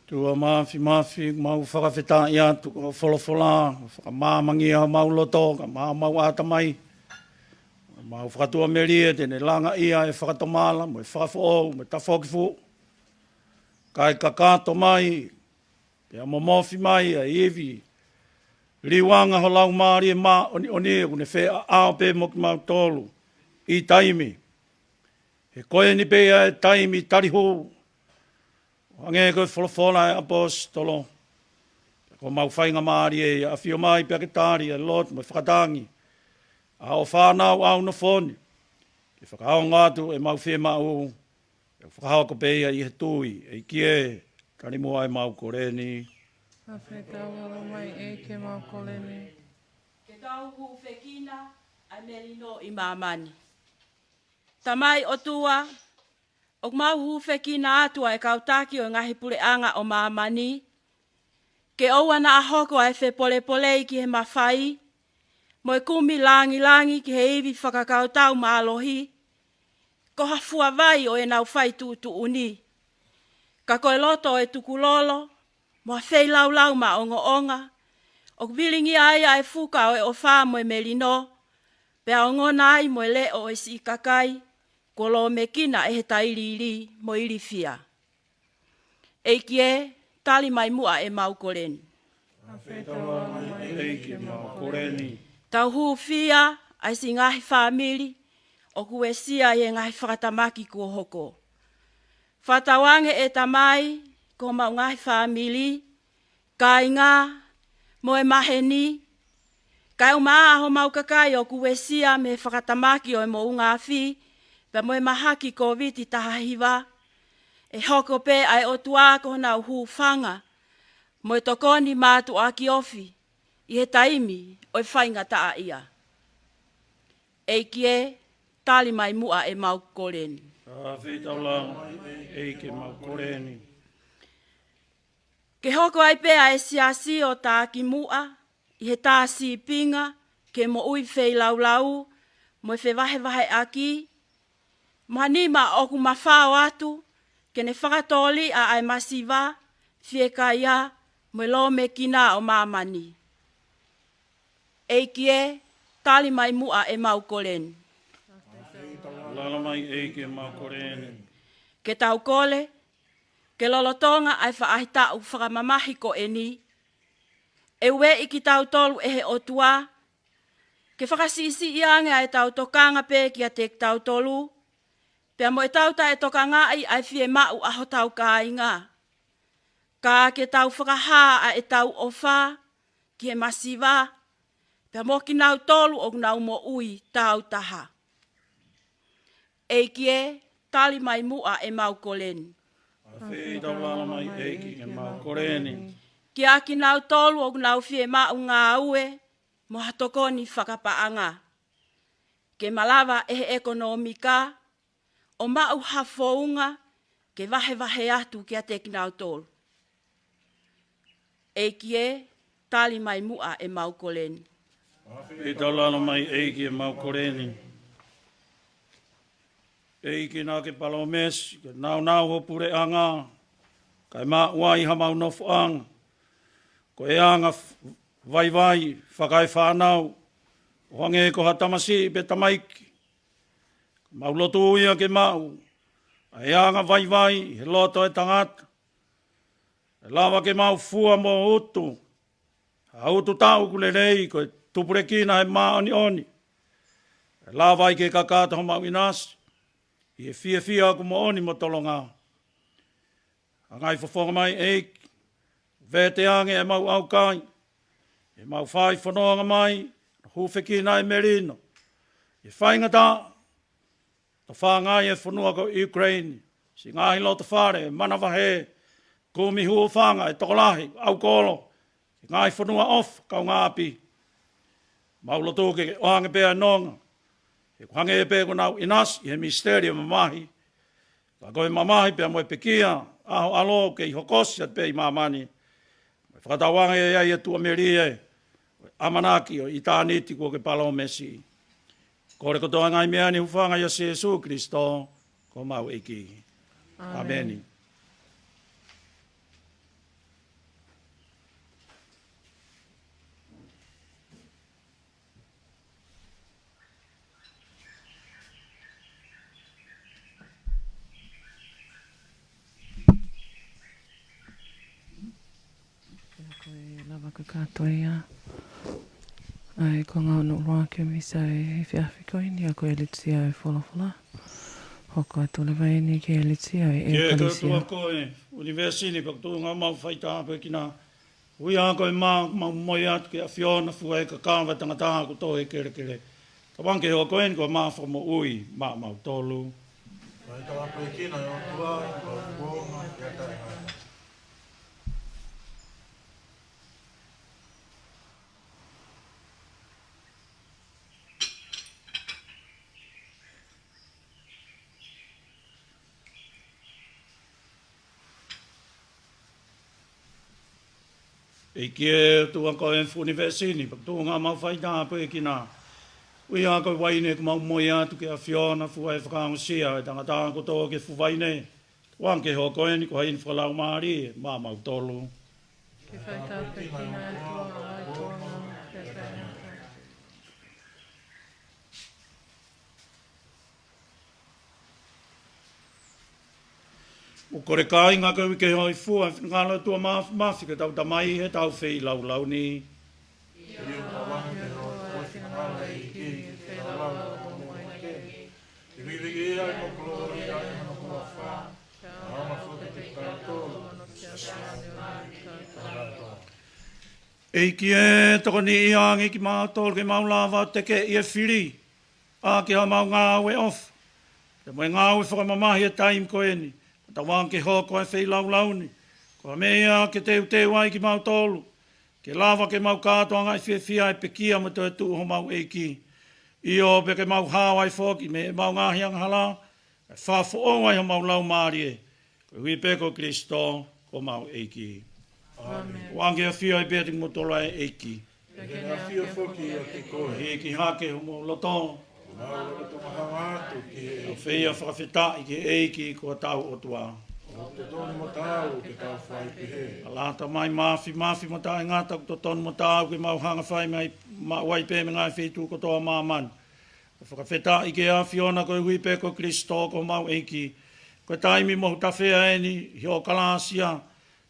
ʻOtua Māfimafi, mau fakafetaʻi atu ko hoʻo folofola, fakamāmangia homau loto, ka mau mau ʻatamai. Mau fakatuʻamelie te ne langaʻia e fakatomala, mo e fakafoʻou, mo e tafoki fuʻu. Kae kakato mai, pea momofi mai ʻa e ivi liuanga ho Laumālie Māʻoniʻoni ʻoku ne feʻaʻao pē mo kimautolu ʻi taimi. He ko eni pē ʻa e taimi tali hū, ʻo hangē ko e folofola ʻa e ʻaposetolo. Ko homau faingamālie ia ʻafio mai pea ke tali ʻa e lotu mo e fakatangi ʻa hoʻo fānau ʻaunofo ni, ke fakaongo atu ʻemau fiemaʻu, ʻe fakahoko pē ia ʻi he tui. ʻEiki ē, tali muʻa ʻemau kole ni. Fakafetaulalo mai ʻEiki ʻemau kole ni. Ke tau hūfekina ʻa e melino ʻi māmani. Tamai ʻOtua, ʻoku mau hūfekina atu ʻa e kau taki ʻo e ngaahi puleʻanga ʻo māmani, ke ʻoua naʻa hoko ʻa e fepolepolei ki he mafai, mo e kumi langilangi ki he ivi fakakautau mālohi, ko ha fuavai ʻo ʻenau fai tuʻutuʻuni. Ka ko e loto ʻo e tukulolo, mo ha feilaulau maʻongoʻonga, ʻoku vilingia ai ʻa e fuka ʻo e ʻofa mo e melino, pea ongona ai mo e leʻo ʻo e siʻi kakai, kuo lōmekina ʻe he tailiili mo e ilifia. ʻEiki ē, tali mai muʻa ʻemau kole ni. Fakafetaulalo mai ʻEiki ʻemau kole ni. Tau hūfia ʻa e siʻi ngaahi fāmili ʻoku uesia ʻi he ngaahi fakatamaki kuo hoko. Fakatauange ʻe Tamai, ko homau ngaahi fāmili, kāinga, mo e maheni, kaeʻumaʻā homau kakai ʻoku uesia mei he fakatamaki ʻo e moʻunga afi, pea mo e mahaki Kōviti taha hiva, ʻe hoko pē ʻa e ʻOtua ko honau hūfanga, mo e tokoni mātuʻaki ofi, ʻi he taimi ʻo e faingataʻaʻia. ʻEiki ē, tali mai muʻa ʻemau kole ni. Fakafetaulalo mai ʻEiki ʻemau kole ni. Ke hoko ai pē ʻa e siasi ʻo takimuʻa, ʻi he tā sīpinga, ki he moʻui feilaulau, mo e fevahevaheʻaki, mo ha nima ʻoku mafao atu, ke ne fakatōliʻa ʻa e masiva, fiekaia, mo e lōmekina ʻo māmani. ʻEiki ē, tali mai muʻa ʻemau kole ni. Lalo mai ʻEiki ʻemau kole ni. Ke tau kole, ke lolotonga ʻa e faʻahitaʻu fakamamahi ko eni, ʻe ueʻi kitautolu ʻe he ʻOtua, ke fakasiʻisiʻi ange ʻa ʻetau tokanga pē kiate kitautolu, pea mo ʻetau taʻetokangaʻi ʻa e fiemaʻu ʻa hotau kāinga. Ka ke tau fakahā ʻa ʻetau ʻofa ki he masiva, pea mo kinautolu ʻoku nau moʻui tāutaha. ʻEiki ē, tali mai muʻa ʻemau kole ni. ʻAfeʻi tau lalo mai ʻEiki ʻemau kole ni. Kiate kinautolu ʻoku nau fiemaʻu ngāue mo ha tokoni fakapaʻanga. Ke malava ʻe he ʻekonōmika ʻo maʻu ha founga ke vahevahe atu kiate kinautolu. ʻEiki ē, tali mai muʻa ʻemau kole ni. ʻAfeʻi tau lalo mai ʻEiki ʻemau kole ni. ʻEiki naʻa ke palōmesi, ke nāunau ho puleʻanga, kae maʻu ai hamau nofoʻanga. Ko e anga f-, vaivai, fakaefānau, ʻo hangē ko ha tamasiʻi pe tamaiki. Mau lotu ia ke maʻu ʻa e anga vaivai he loto ʻo e tangata. ʻE lava ke mau fua mo utu ha utu taʻu ʻoku lelei ko e tupulekina ʻe he māʻoniʻoni. ʻE lava ai ke kakato homau ʻinasi ʻi he fiefia ʻoku moʻoni mo tolonga. Hangai fofonga mai ʻEiki, vete ange ʻemau ʻaukai, ʻemau fai fononga mai, hūfekina ʻa e melino. ʻI he faingataʻa, tofanga ai e fonua ko ʻIukuleini, siʻi ngaahi lotofale, manavahē, kumi hūfanga ʻa e tokolahi, ʻaukolo, siʻi ngaahi fonua ʻofa, kaungāʻapi. Mau lotu ke ke ʻoange pē ʻa e nonga, he ʻoku hangē pē ʻoku nau ʻinasi ʻi he misiteli ʻo e mamahi. Ka ko e mamahi pea mo e pekia ʻa ho ʻAlo ʻoku kei hokosi atu pē ʻi māmani. Mo e fakatauange ʻe ʻi ai ʻa e tuʻamelie ʻo e ʻamanaki ʻo ʻitāniti kuo ke palōmesi. Kole kotoa e ngaahi meʻa ni ʻi he huafa ʻo Sīsū Kalaisi, ko homau ʻEiki. ʻĀmeni. ʻĀmeni. Pea ko e lava kakato ia ʻa e konga hono ʻuluaki ʻo e misa ʻo e efiafi ko eni, ʻa ia ko e Aleluia ʻo e Folofola. Hoko atu leva eni ki he Aleluia ʻo e ʻEkalēsia. Ke ʻOtua ko e ʻunivēsi ni, pea ko e tuʻunga homau faitāpuekina. Ui ā koe mā, mau moʻui atu ki he ʻAfiona, fua ʻi he kakava ʻo e tangata kuo tō ʻi he kelekele. Tauange ke hoko eni ko e mā fakamoʻui maʻamautolu. Faitāpuekina ʻe ʻOtua, ko e kuonga ʻo e taʻengata. ʻEiki ē, ʻOtua ko e fuʻu ʻunivēsi ni, pea ko e tuʻunga homau faitāpuekina. Ui ā koe uaine kuo mau moʻui atu ki he ʻAfiona, fua ʻi he fakaongosia ʻo e tangata kuo tō ki he fuʻu vaine. Tauange ke hoko eni ko ha inu fakalaumālie maʻamautolu. Ke faitāpuekina ʻe ʻOtua ʻa e kuonga ʻo e taʻengata. ʻOku kole kāinga ke ui ki he hōifua ʻo e finangalo ʻo e ʻOtua Māfimafi, ko hotau Tamai, heʻetau feilaulau ni. ʻIo, tauange ke hōifua ʻa e finangalo ʻo e ʻEiki, feilaulau ʻo e moʻui maʻamautolu. Ke vilivilia ai mo kolōlia ai hono huafa, ʻo aʻu mai foki kiate kitautolu, siʻa siʻa mai ki he kātoa. ʻEiki ē, tokoniʻi ange kimautolu ke mau lava ʻo tekeʻi e fili ʻaki haʻamau ngāue ʻofa, pea mo e ngāue fakamamahi ʻo e taimi ko eni, pea tauange ke hoko ʻa e feilaulau ni ko ha meʻa ia ke teuteu ai kimautolu, ke lava ke mau kātoangaʻi fiefia ʻa e pekia mo e toetuʻu ʻa homau ʻEiki. ʻIo, pea ke mau hao ai foki mei heʻemau ngaahi angahala, kae fakafoʻou ai homau laumālie. Koeʻuhi pē ko Kalaisi ko homau ʻEiki. ʻĀmeni. ʻOange ʻafio ai pē ʻiate kimoutolu ʻa e ʻEiki. Pea ke ne ʻafio foki ʻiate koe. Hiki hake homou loto. Mau loto mahanga atu ki he ʻEiki. ʻOfa ia, fakafetaʻi ki he ʻEiki ko hotau ʻOtua. ʻOku totonu mo taau ke tau fai pehē. ʻAlā, Tamai Māfimafi mo Taʻengata, ʻoku totonu mo taau ke mau hanga ʻo fai mai maʻu ai pē mei he ngaahi feituʻu kotoa ʻo māmani. Fakafetaʻi ki he ʻAfiona koeʻuhi pē ko Kalaisi ko homau ʻEiki. Ko e taimi mohu tafe eni ʻi hoʻo kalāsia,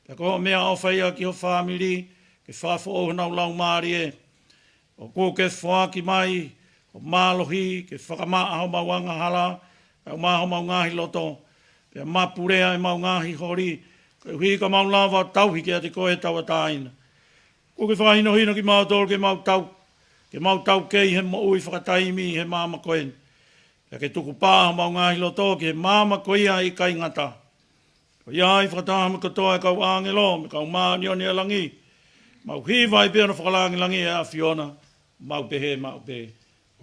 pea ko hoʻo meʻaʻofa ia ki ho fāmili, ke fakafoʻou honau laumālie. ʻOku ke foaki mai ho mālohi ke fakamaʻa homau angahala, kae ʻumaʻā homau ngaahi loto, pea mapulea ʻemau ngaahi holi, koeʻuhi ka mau lava ʻo tauhi kiate koe ʻi he tauʻatāina. ʻOku ke fakahinohino kimautolu ke mau tau, ke mau taukei he moʻui fakataimi he maama ko eni. Pea ke tukupā homau ngaahi loto ki he maama ko ia ʻe ʻikai ngata. Ko ia ai fakataha mo e kotoa e kau ʻāngelo, mo e kau māʻoniʻoni ʻa langi, mau hiva ai pē hono fakalāngilangiʻi ʻa e ʻAfiona, mau pehē maʻu pē: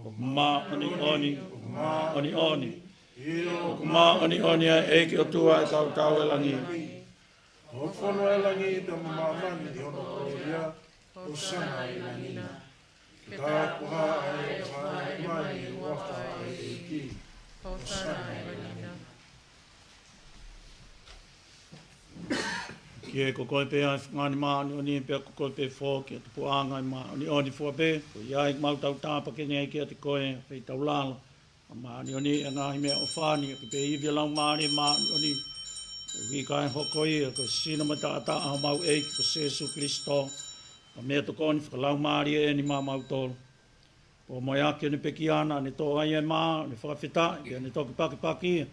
ʻOku māʻoniʻoni, ʻoku māʻoniʻoni, ʻoku māʻoniʻoni ʻa e ʻEiki ʻOtua ʻo e kau tau ʻo e langi. ʻOku fonua ʻa e langi pea mo māmani ʻi hono kolōlia. Hosana ʻi langi na. Ke tāpuhā ʻa e ʻofa mai ʻi he huafa ʻo e ʻEiki. Hosana ʻi langi na. Kiate koe pē ʻa e fungani māʻoniʻoni, pea ko koe pē foki ʻa e tupuʻanga ʻo e māʻoniʻoni fua pē. Ko ia ai ʻoku mau tautapa ke ne ai kiate koe ʻa e feitaulalo, ʻa e māʻoniʻoni, ʻa e ngaahi meʻaʻofa ni, ʻa e kiʻi ivi ʻo e Laumālie Māʻoniʻoni, koeʻuhi kae hoko ia ko e sino mo e taʻataʻa ʻo homau ʻEiki ko Sēsū Kalaisi, ʻa e meʻatokoni fakalaumālie eni maʻamautolu. Pea mo e ʻaki ʻene pekia naʻa ne toʻo ai ʻa e mā, ʻo ne fakafetaʻi, pea ne toki pakipaki ia,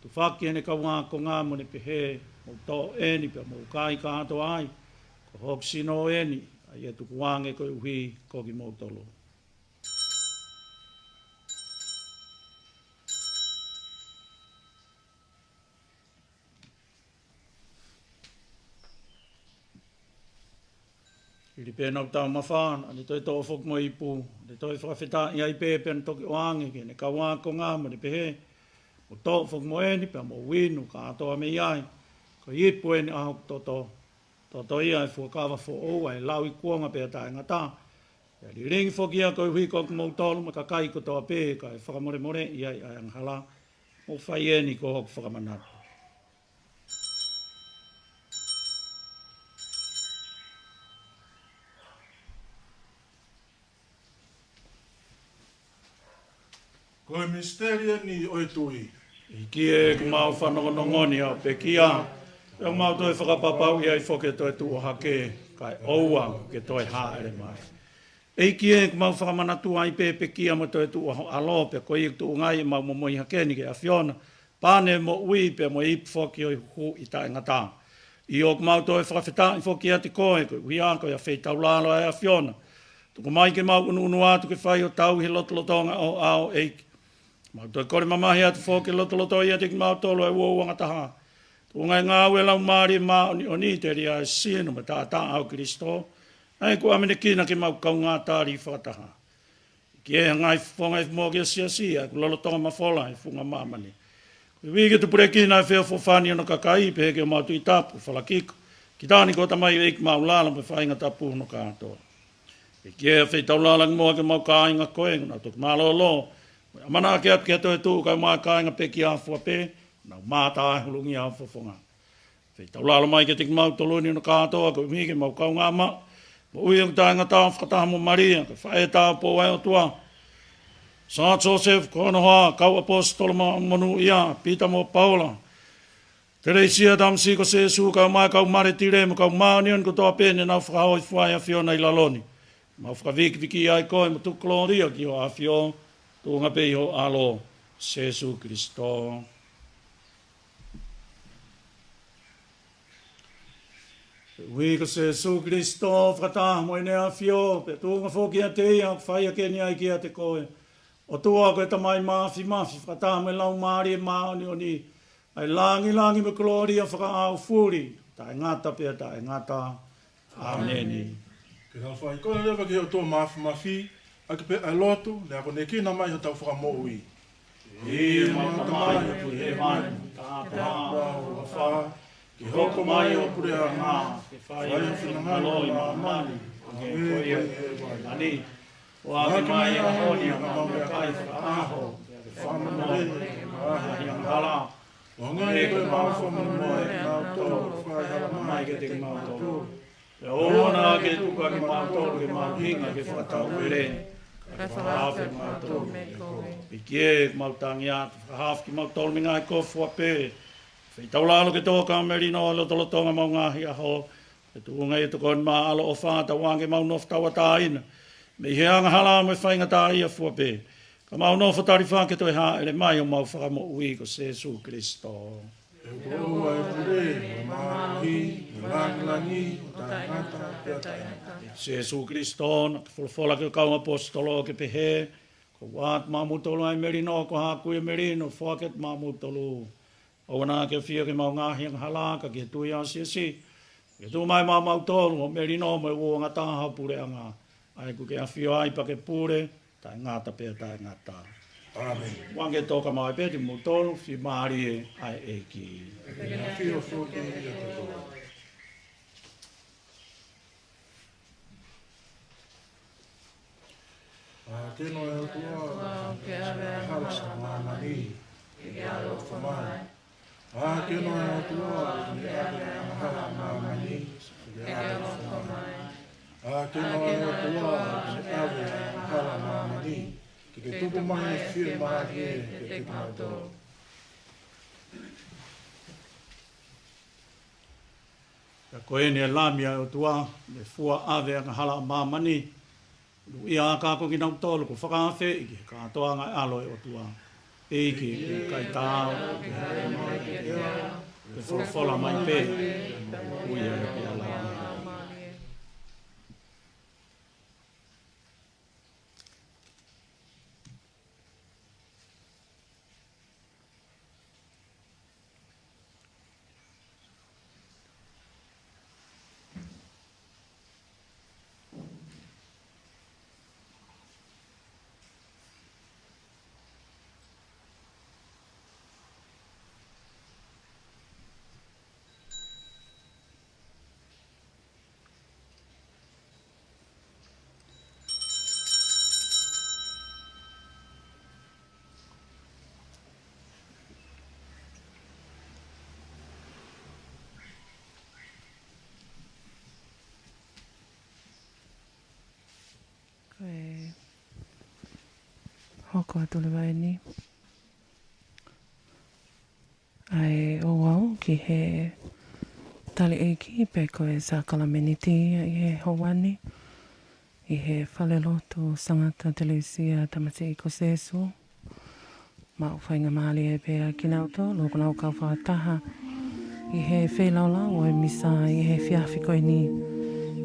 tufaki ki heʻene kau ākonga, mo ne pehē: Mou toʻo eni pea mou kai kātoa ai, ko hoku sino eni, ʻa ia ʻe tukuange koeʻuhi ko kimoutolu. Hili pē ʻenau taumafa, naʻa ne toe toʻo foki mo e ipu, ne toe fakafetaʻi ai pē, pea ne toki ʻoange ki heʻene kau ākonga, mo ne pehē: Mou toʻo foki mo eni pea mou inu kātoa mei ai, ko e ipu eni ʻa hoku toto, toto ia ʻo e fuakava foʻou, ʻa e lauikuonga pea taʻengata, ʻe lilingi foki ia koeʻuhi ko kimoutolu mo e kakai kotoa pē, kae fakamolemoleʻi ai ʻa e angahala. Mou fai eni ko hoku fakamanatu. Ko e misiteli eni ʻo e tui. ʻEiki ē, ʻoku mau fanongonongo ni ʻa hoʻo pekia, pea mau toe fakapapauʻi ai foki ʻe toe tuʻu hake, kae ʻoua ke toe hāʻele mai. ʻEiki ē, ʻoku mau fakamanatua ai pē pekia mo e toe tuʻu ʻa ho ʻAlo, pea ko ia ʻoku tuʻunga ai ʻemau momoi hake ni ki he ʻAfiona, pane moʻui pea mo e ipu foki ʻo e huhuʻi taʻengata. ʻIo, ʻoku mau toe fakafetaʻi foki kiate koe, koeʻuhi ko ia ʻa e feitaulalo ʻa e ʻAfiona. Tuku mai ke mau ʻunuʻunu atu ke fai ʻo tauhi e lotolotonga ʻo ho ʻao, ʻEiki. Mau toe kole mamahi atu foki ke lotoloto ʻiate kimautolu ʻa e uouangataha, tuʻunga ʻi he ngāue ʻa e Laumālie Māʻoniʻoni, telia ʻa e sino mo e taʻataʻa ʻo Kalaisi, ʻa ia ʻoku ʻamanekina ke mau kaungā tali fakataha. ʻEiki ē, ʻi he ngaahi fofonga ʻi he moʻui ʻa e siasi, ʻa ia ʻoku lolotonga mafola ʻi he funga māmani, koeʻuhi ke tupulekina ʻa e feʻofoʻofani ʻo hono kakai, pehē ki homau Tuʻi Tapu Falakiko, Kitani ko Tamai ʻEiki Maulala, mo e faʻahinga tapu hono kātoa. ʻEiki ē, feitaulalo ange muʻa ki homau kāinga ko ē, ʻoku nau toki mālōlō mo ʻamanaki atu ki he toetuʻu, kae ʻumaʻā e kāinga pekia fua pē, ʻoku nau mātā ʻi he hulungia ʻo ho fofonga. Feitaulalo mai kiate kimautolu ni hono kātoa, koeʻuhi ke mau kaungā maʻu e moʻui ʻoku taʻengata fakataha mo Malia, ko e faʻē tāupoʻou ʻa e ʻOtua, Sā Siosefa, ko hono hoa, kau ʻaposetolo mo e monūʻia, Pita mo Paula, Telesia, Tāmasi ko Sēsū, kae ʻumaʻā e kau māletile mo e kau māʻoniʻoni kotoa pē ne nau fakahōifua ʻa e ʻAfiona ʻi lalo ni. Mau fakavikivikiʻi ai koe mo tuku kolōlia ki ho ʻAfio, tuʻunga pē ʻi ho ʻAlo, Sēsū Kalaisi. Koeʻuhi ko Sēsū Kalaisi, fakataha mo ʻene ʻAfio, pea tuʻunga foki kiate ia, ʻoku fai hake ni ai kiate koe, ʻOtua ko e Tamai Māfimafi, fakataha mo e Laumālie Māʻoniʻoni, ʻa e lāngilangi mo e kolōlia fakaʻaufuli, taʻengata pea taʻengata. ʻĀmeni. Ke tau fai konga leva ki he ʻOtua Māfimafi, ʻaki pē ʻa e lotu, ne akonekina mai hotau Fakamoʻui. ʻE ʻemau Tamai ʻoku ʻi hēvani, tāpuhā ho huafa, ke hoko mai ho puleʻanga, ke fai ho finangalo ʻi māmani, hangē ko ia ʻi hēvani. ʻOange mai he ʻaho ni haʻamau meʻakai fakaʻaho, pea ke fakamolemole ʻemau ngaahi angahala, hangē ko ʻemau fakamolemole ʻia kinautolu ʻoku fai angahala mai kiate kimautolu. Pea ʻoua naʻa ke tuku ʻa kimautolu ki he mahuʻinga, ka ke fakatauele, kae fakahaofi kimautolu mei he kovi. ʻEiki ē, ʻoku mau tangi atu, fakahaofi kimautolu mei he ngaahi kofu ʻa pē. Feitaulalo ke tō ʻa e melino ʻo e lotolotonga ʻo ʻemau ngaahi ʻaho. Ke tuʻunga ʻi he tokoni ʻa e ʻaloʻofa, tauange ke mau nofo tauʻatāina mei he angahala mo e faingataʻaʻia fua pē, ka mau nofo talifaki ki he toe hāʻele mai ʻo homau Fakamoʻui ko Sēsū Kilisitō. He ko koe ʻa e pule, mo e mālohi, mo e lāngilangi, ʻo taʻengata pea taʻengata. Sēsū Kilisitō, naʻa ke folofola ki hoʻo kau ʻaposetolo ʻo ke pehē, Kuo u ʻoatu maʻamoutolu ʻa e melino, ko haʻaku ʻi he melino, foaki atu maʻamoutolu ʻOua naʻa ke ʻafio ki heʻemau ngaahi angahala, ka ki he tui ʻa ho siasi. Ke tuku mai maʻamautolu hoʻo melino mo e uouangataha ʻo ho puleʻanga, ʻa ia ʻoku ke ʻafio ai pea ke pule, taʻengata pea taʻengata. ʻĀmeni. Tauange ke tō ka mau pē kimoutolu, fiemālie ʻa e ʻEiki. Ke ne ʻafio foki ʻiate koe. ʻAkinaua ʻe he ʻOtua ʻa e angahala ʻa māmani, ke ke ʻaloʻofa mai. ʻAkinaua ʻe he ʻOtua ʻa e angahala ʻa māmani, ke ke ʻaloʻofa mai. ʻAkinaua ʻe he ʻOtua ʻa e angahala ʻa māmani, ke ke tuku mai ʻa e fiemālie kiate kimautolu. Pea ko eni ʻa e Lami ʻa e ʻOtua, ʻoku ne fua ʻa e angahala ʻa māmani. Ulu ia ʻa e ʻaho ko kinautolu kuo fakaafeʻi ki he kātoanga ʻo e ʻAlo ʻo e ʻOtua. ʻEiki, ʻoku ʻikai te u taau ke ke hāʻele mai kiate au, ka ke folofola mai pē, pea ʻe moʻui au. Ko e hoko atu leva eni ʻa e ouau ki he tali ʻeiki pe ko e sākalamēniti ʻi he houa ni, ʻi he falelotu Sangata Telesia Tamasiʻi ko Sēsū. Maʻu faingamālie pē ʻa kinautolu ʻoku nau kau fakataha ʻi he feilaulau ʻo e misa ʻi he efiafi ko eni,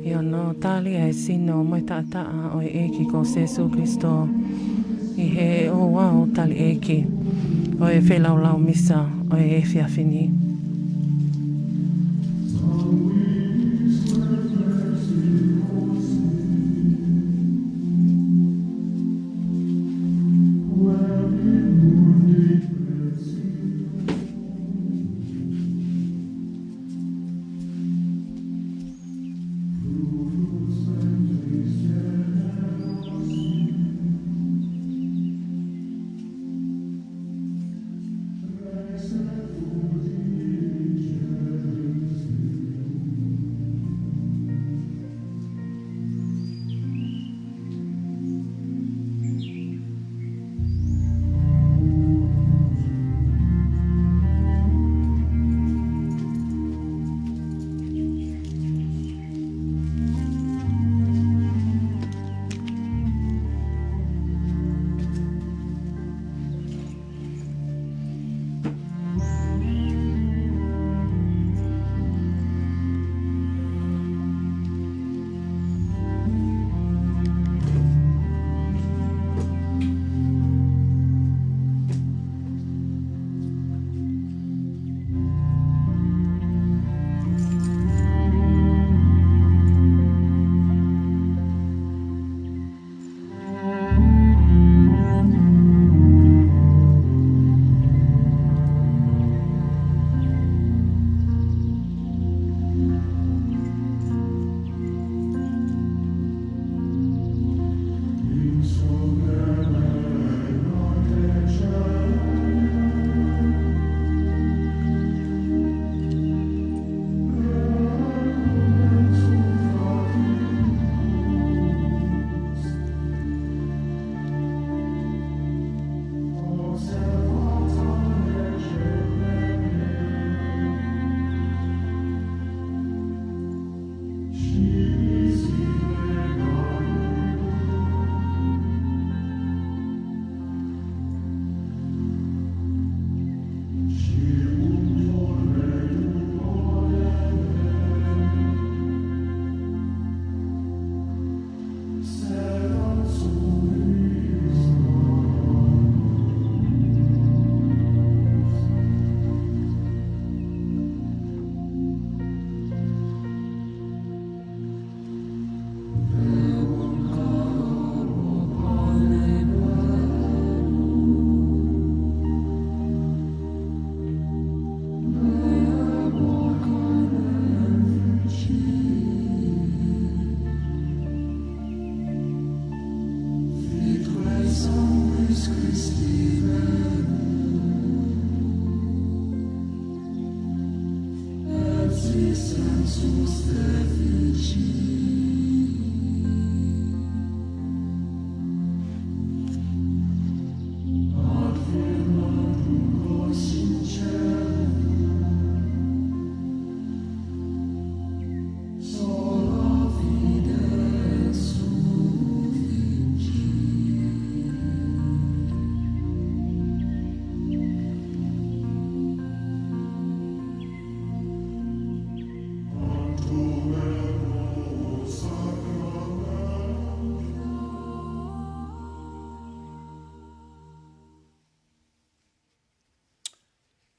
ʻi hono tali ʻa e sino mo e taʻataʻa ʻo e ʻEiki ko Sēsū Kilisitō ʻi he ouau tali ʻeiki ʻo e feilaulau misa ʻo e efiafi ni.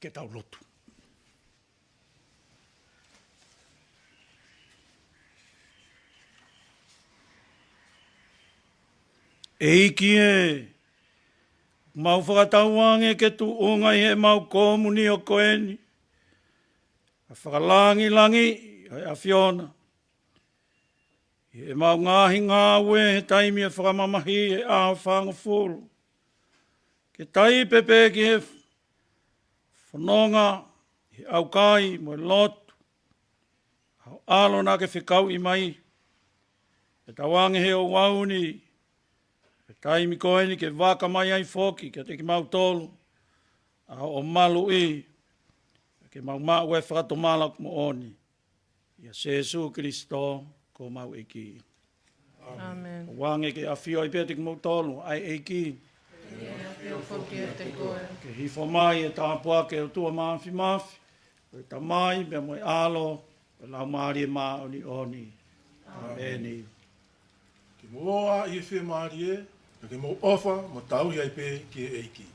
Ke tau lotu. ʻEiki ē, mau fakatauange ke tuʻunga ʻi heʻemau komunio ko eni ʻa e fakalangilangiʻi ʻa e ʻAfiona ʻi heʻemau ngaahi ngāue he taimi ʻo e fakamamahi ʻi he ʻaho fāngofulu. Ke taipe pē ki he fononga ʻi he ʻaukai mo e lotu ʻa ho ʻAlo naʻa ke fekauʻi mai. Ke tauange he ouau ni, he taimi ko eni ke vaka mai ai foki kiate kimautolu ʻa hoʻo maluʻi, ke mau maʻu e fakatomala moʻoni. ʻIa Sēsū Kilisitō ko homau ʻEiki. ʻĀmeni. ʻOange ke ʻafio ai pē ʻiate kimoutolu ʻa e ʻEiki. Ke ʻafio foki ʻiate koe. Ke hifo mai e tāpuaki ʻa e ʻOtua Māfimafi, ko e Tamai pea mo e ʻAlo, ko e Laumālie Māʻoniʻoni. ʻĀmeni. Ke mou ō ā ʻi he fiemālie, pea ke mou ʻofa mo tauhi ai pē ki he ʻEiki.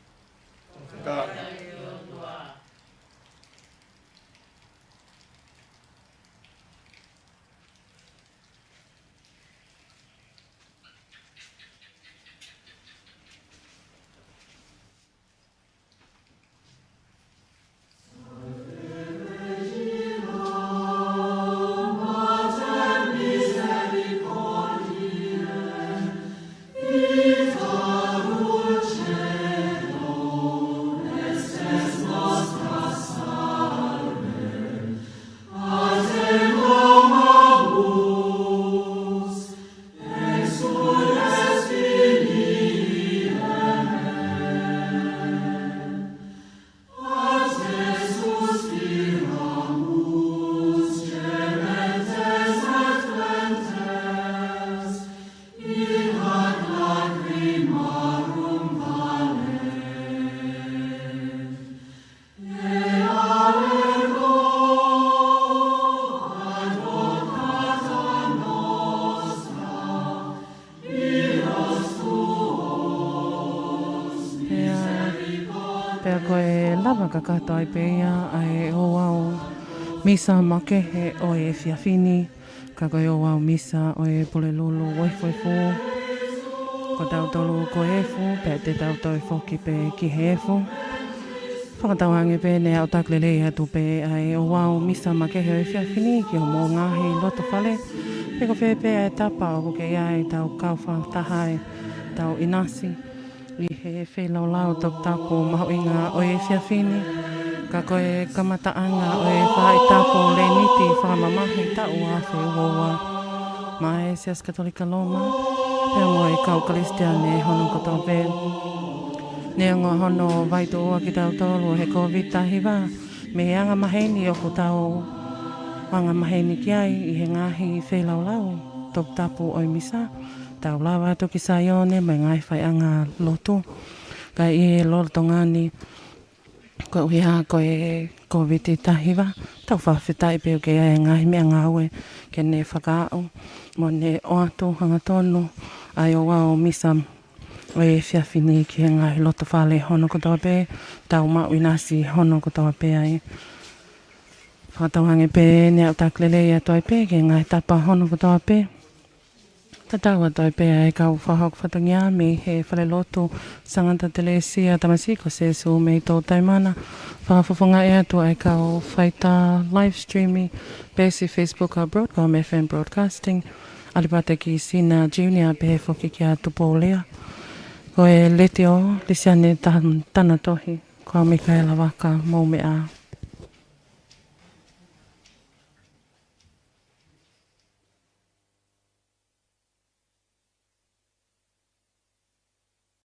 Pea, pea ko e lava kakato ai pē ia ʻa e ouau misa makehe ʻo e efiafi ni, ka ko e ouau misa ʻo e Pulelulu Uefuefu, ko tautolu ko e efu, pea te tau toe foki pē ki he efu. Fakatauange pē ne u ʻoatu lelei atu pē ʻa e ouau misa makehe ʻo e efiafi ni ki homou ngaahi loto fale. Pe ko fē pē ʻa e tapa ʻoku ke ʻi ai, tau kau fakataha ai, tau ʻinasi ʻi he feilaulau toputapu mahuʻinga ʻo e efiafi ni, ka ko e kamataʻanga ʻo e faʻahitapu Leniti fakamamahi taʻu ua afe ua ua maʻa e Siasi Katolika Loma, pea mo e kau Kalisitiane hono kotoa pē. Neongo hono vaituʻua kitautolu ʻe he Kōviti taha hiva mei he anga maheni ʻoku tau anga maheni ki ai ʻi he ngaahi feilaulau toputapu ʻo e misa, tau lava atu ki Saione mo e ngaahi faiʻanga lotu. Ka ʻi he lolotonga ni, koeʻuhi ko e Kōviti taha hiva, tau fakafetaʻi pē ʻoku ʻi ai e ngaahi meʻangāue ke ne fakaaʻu mo ne ʻoatu hangatonu ʻa e ouau misa ʻo e efiafi ni ki he ngaahi loto fale hono kotoa pē, tau maʻu ʻinasi hono kotoa pē ai. Fakatauange pē ne u ʻoatu lelei atu ai pē ki he ngaahi tapa hono kotoa pē. Tatau atu ai pē ʻa e kau fakahoko fatongia mei he falelotu Sangata Telesia Tamasiʻi ko Sēsū mei Toutai Mana. Fakafofongaʻi atu ʻa e kau faitā live streaming, peesi Facebook ʻa Broadcom F M Broadcasting, ʻAlipate Kisina Junior, pehē foki kia Tupou Lea. Ko e Letiō, Lisiane Tan-, Tanatohi, ko au Mikaela Vaka, mou meʻa ā.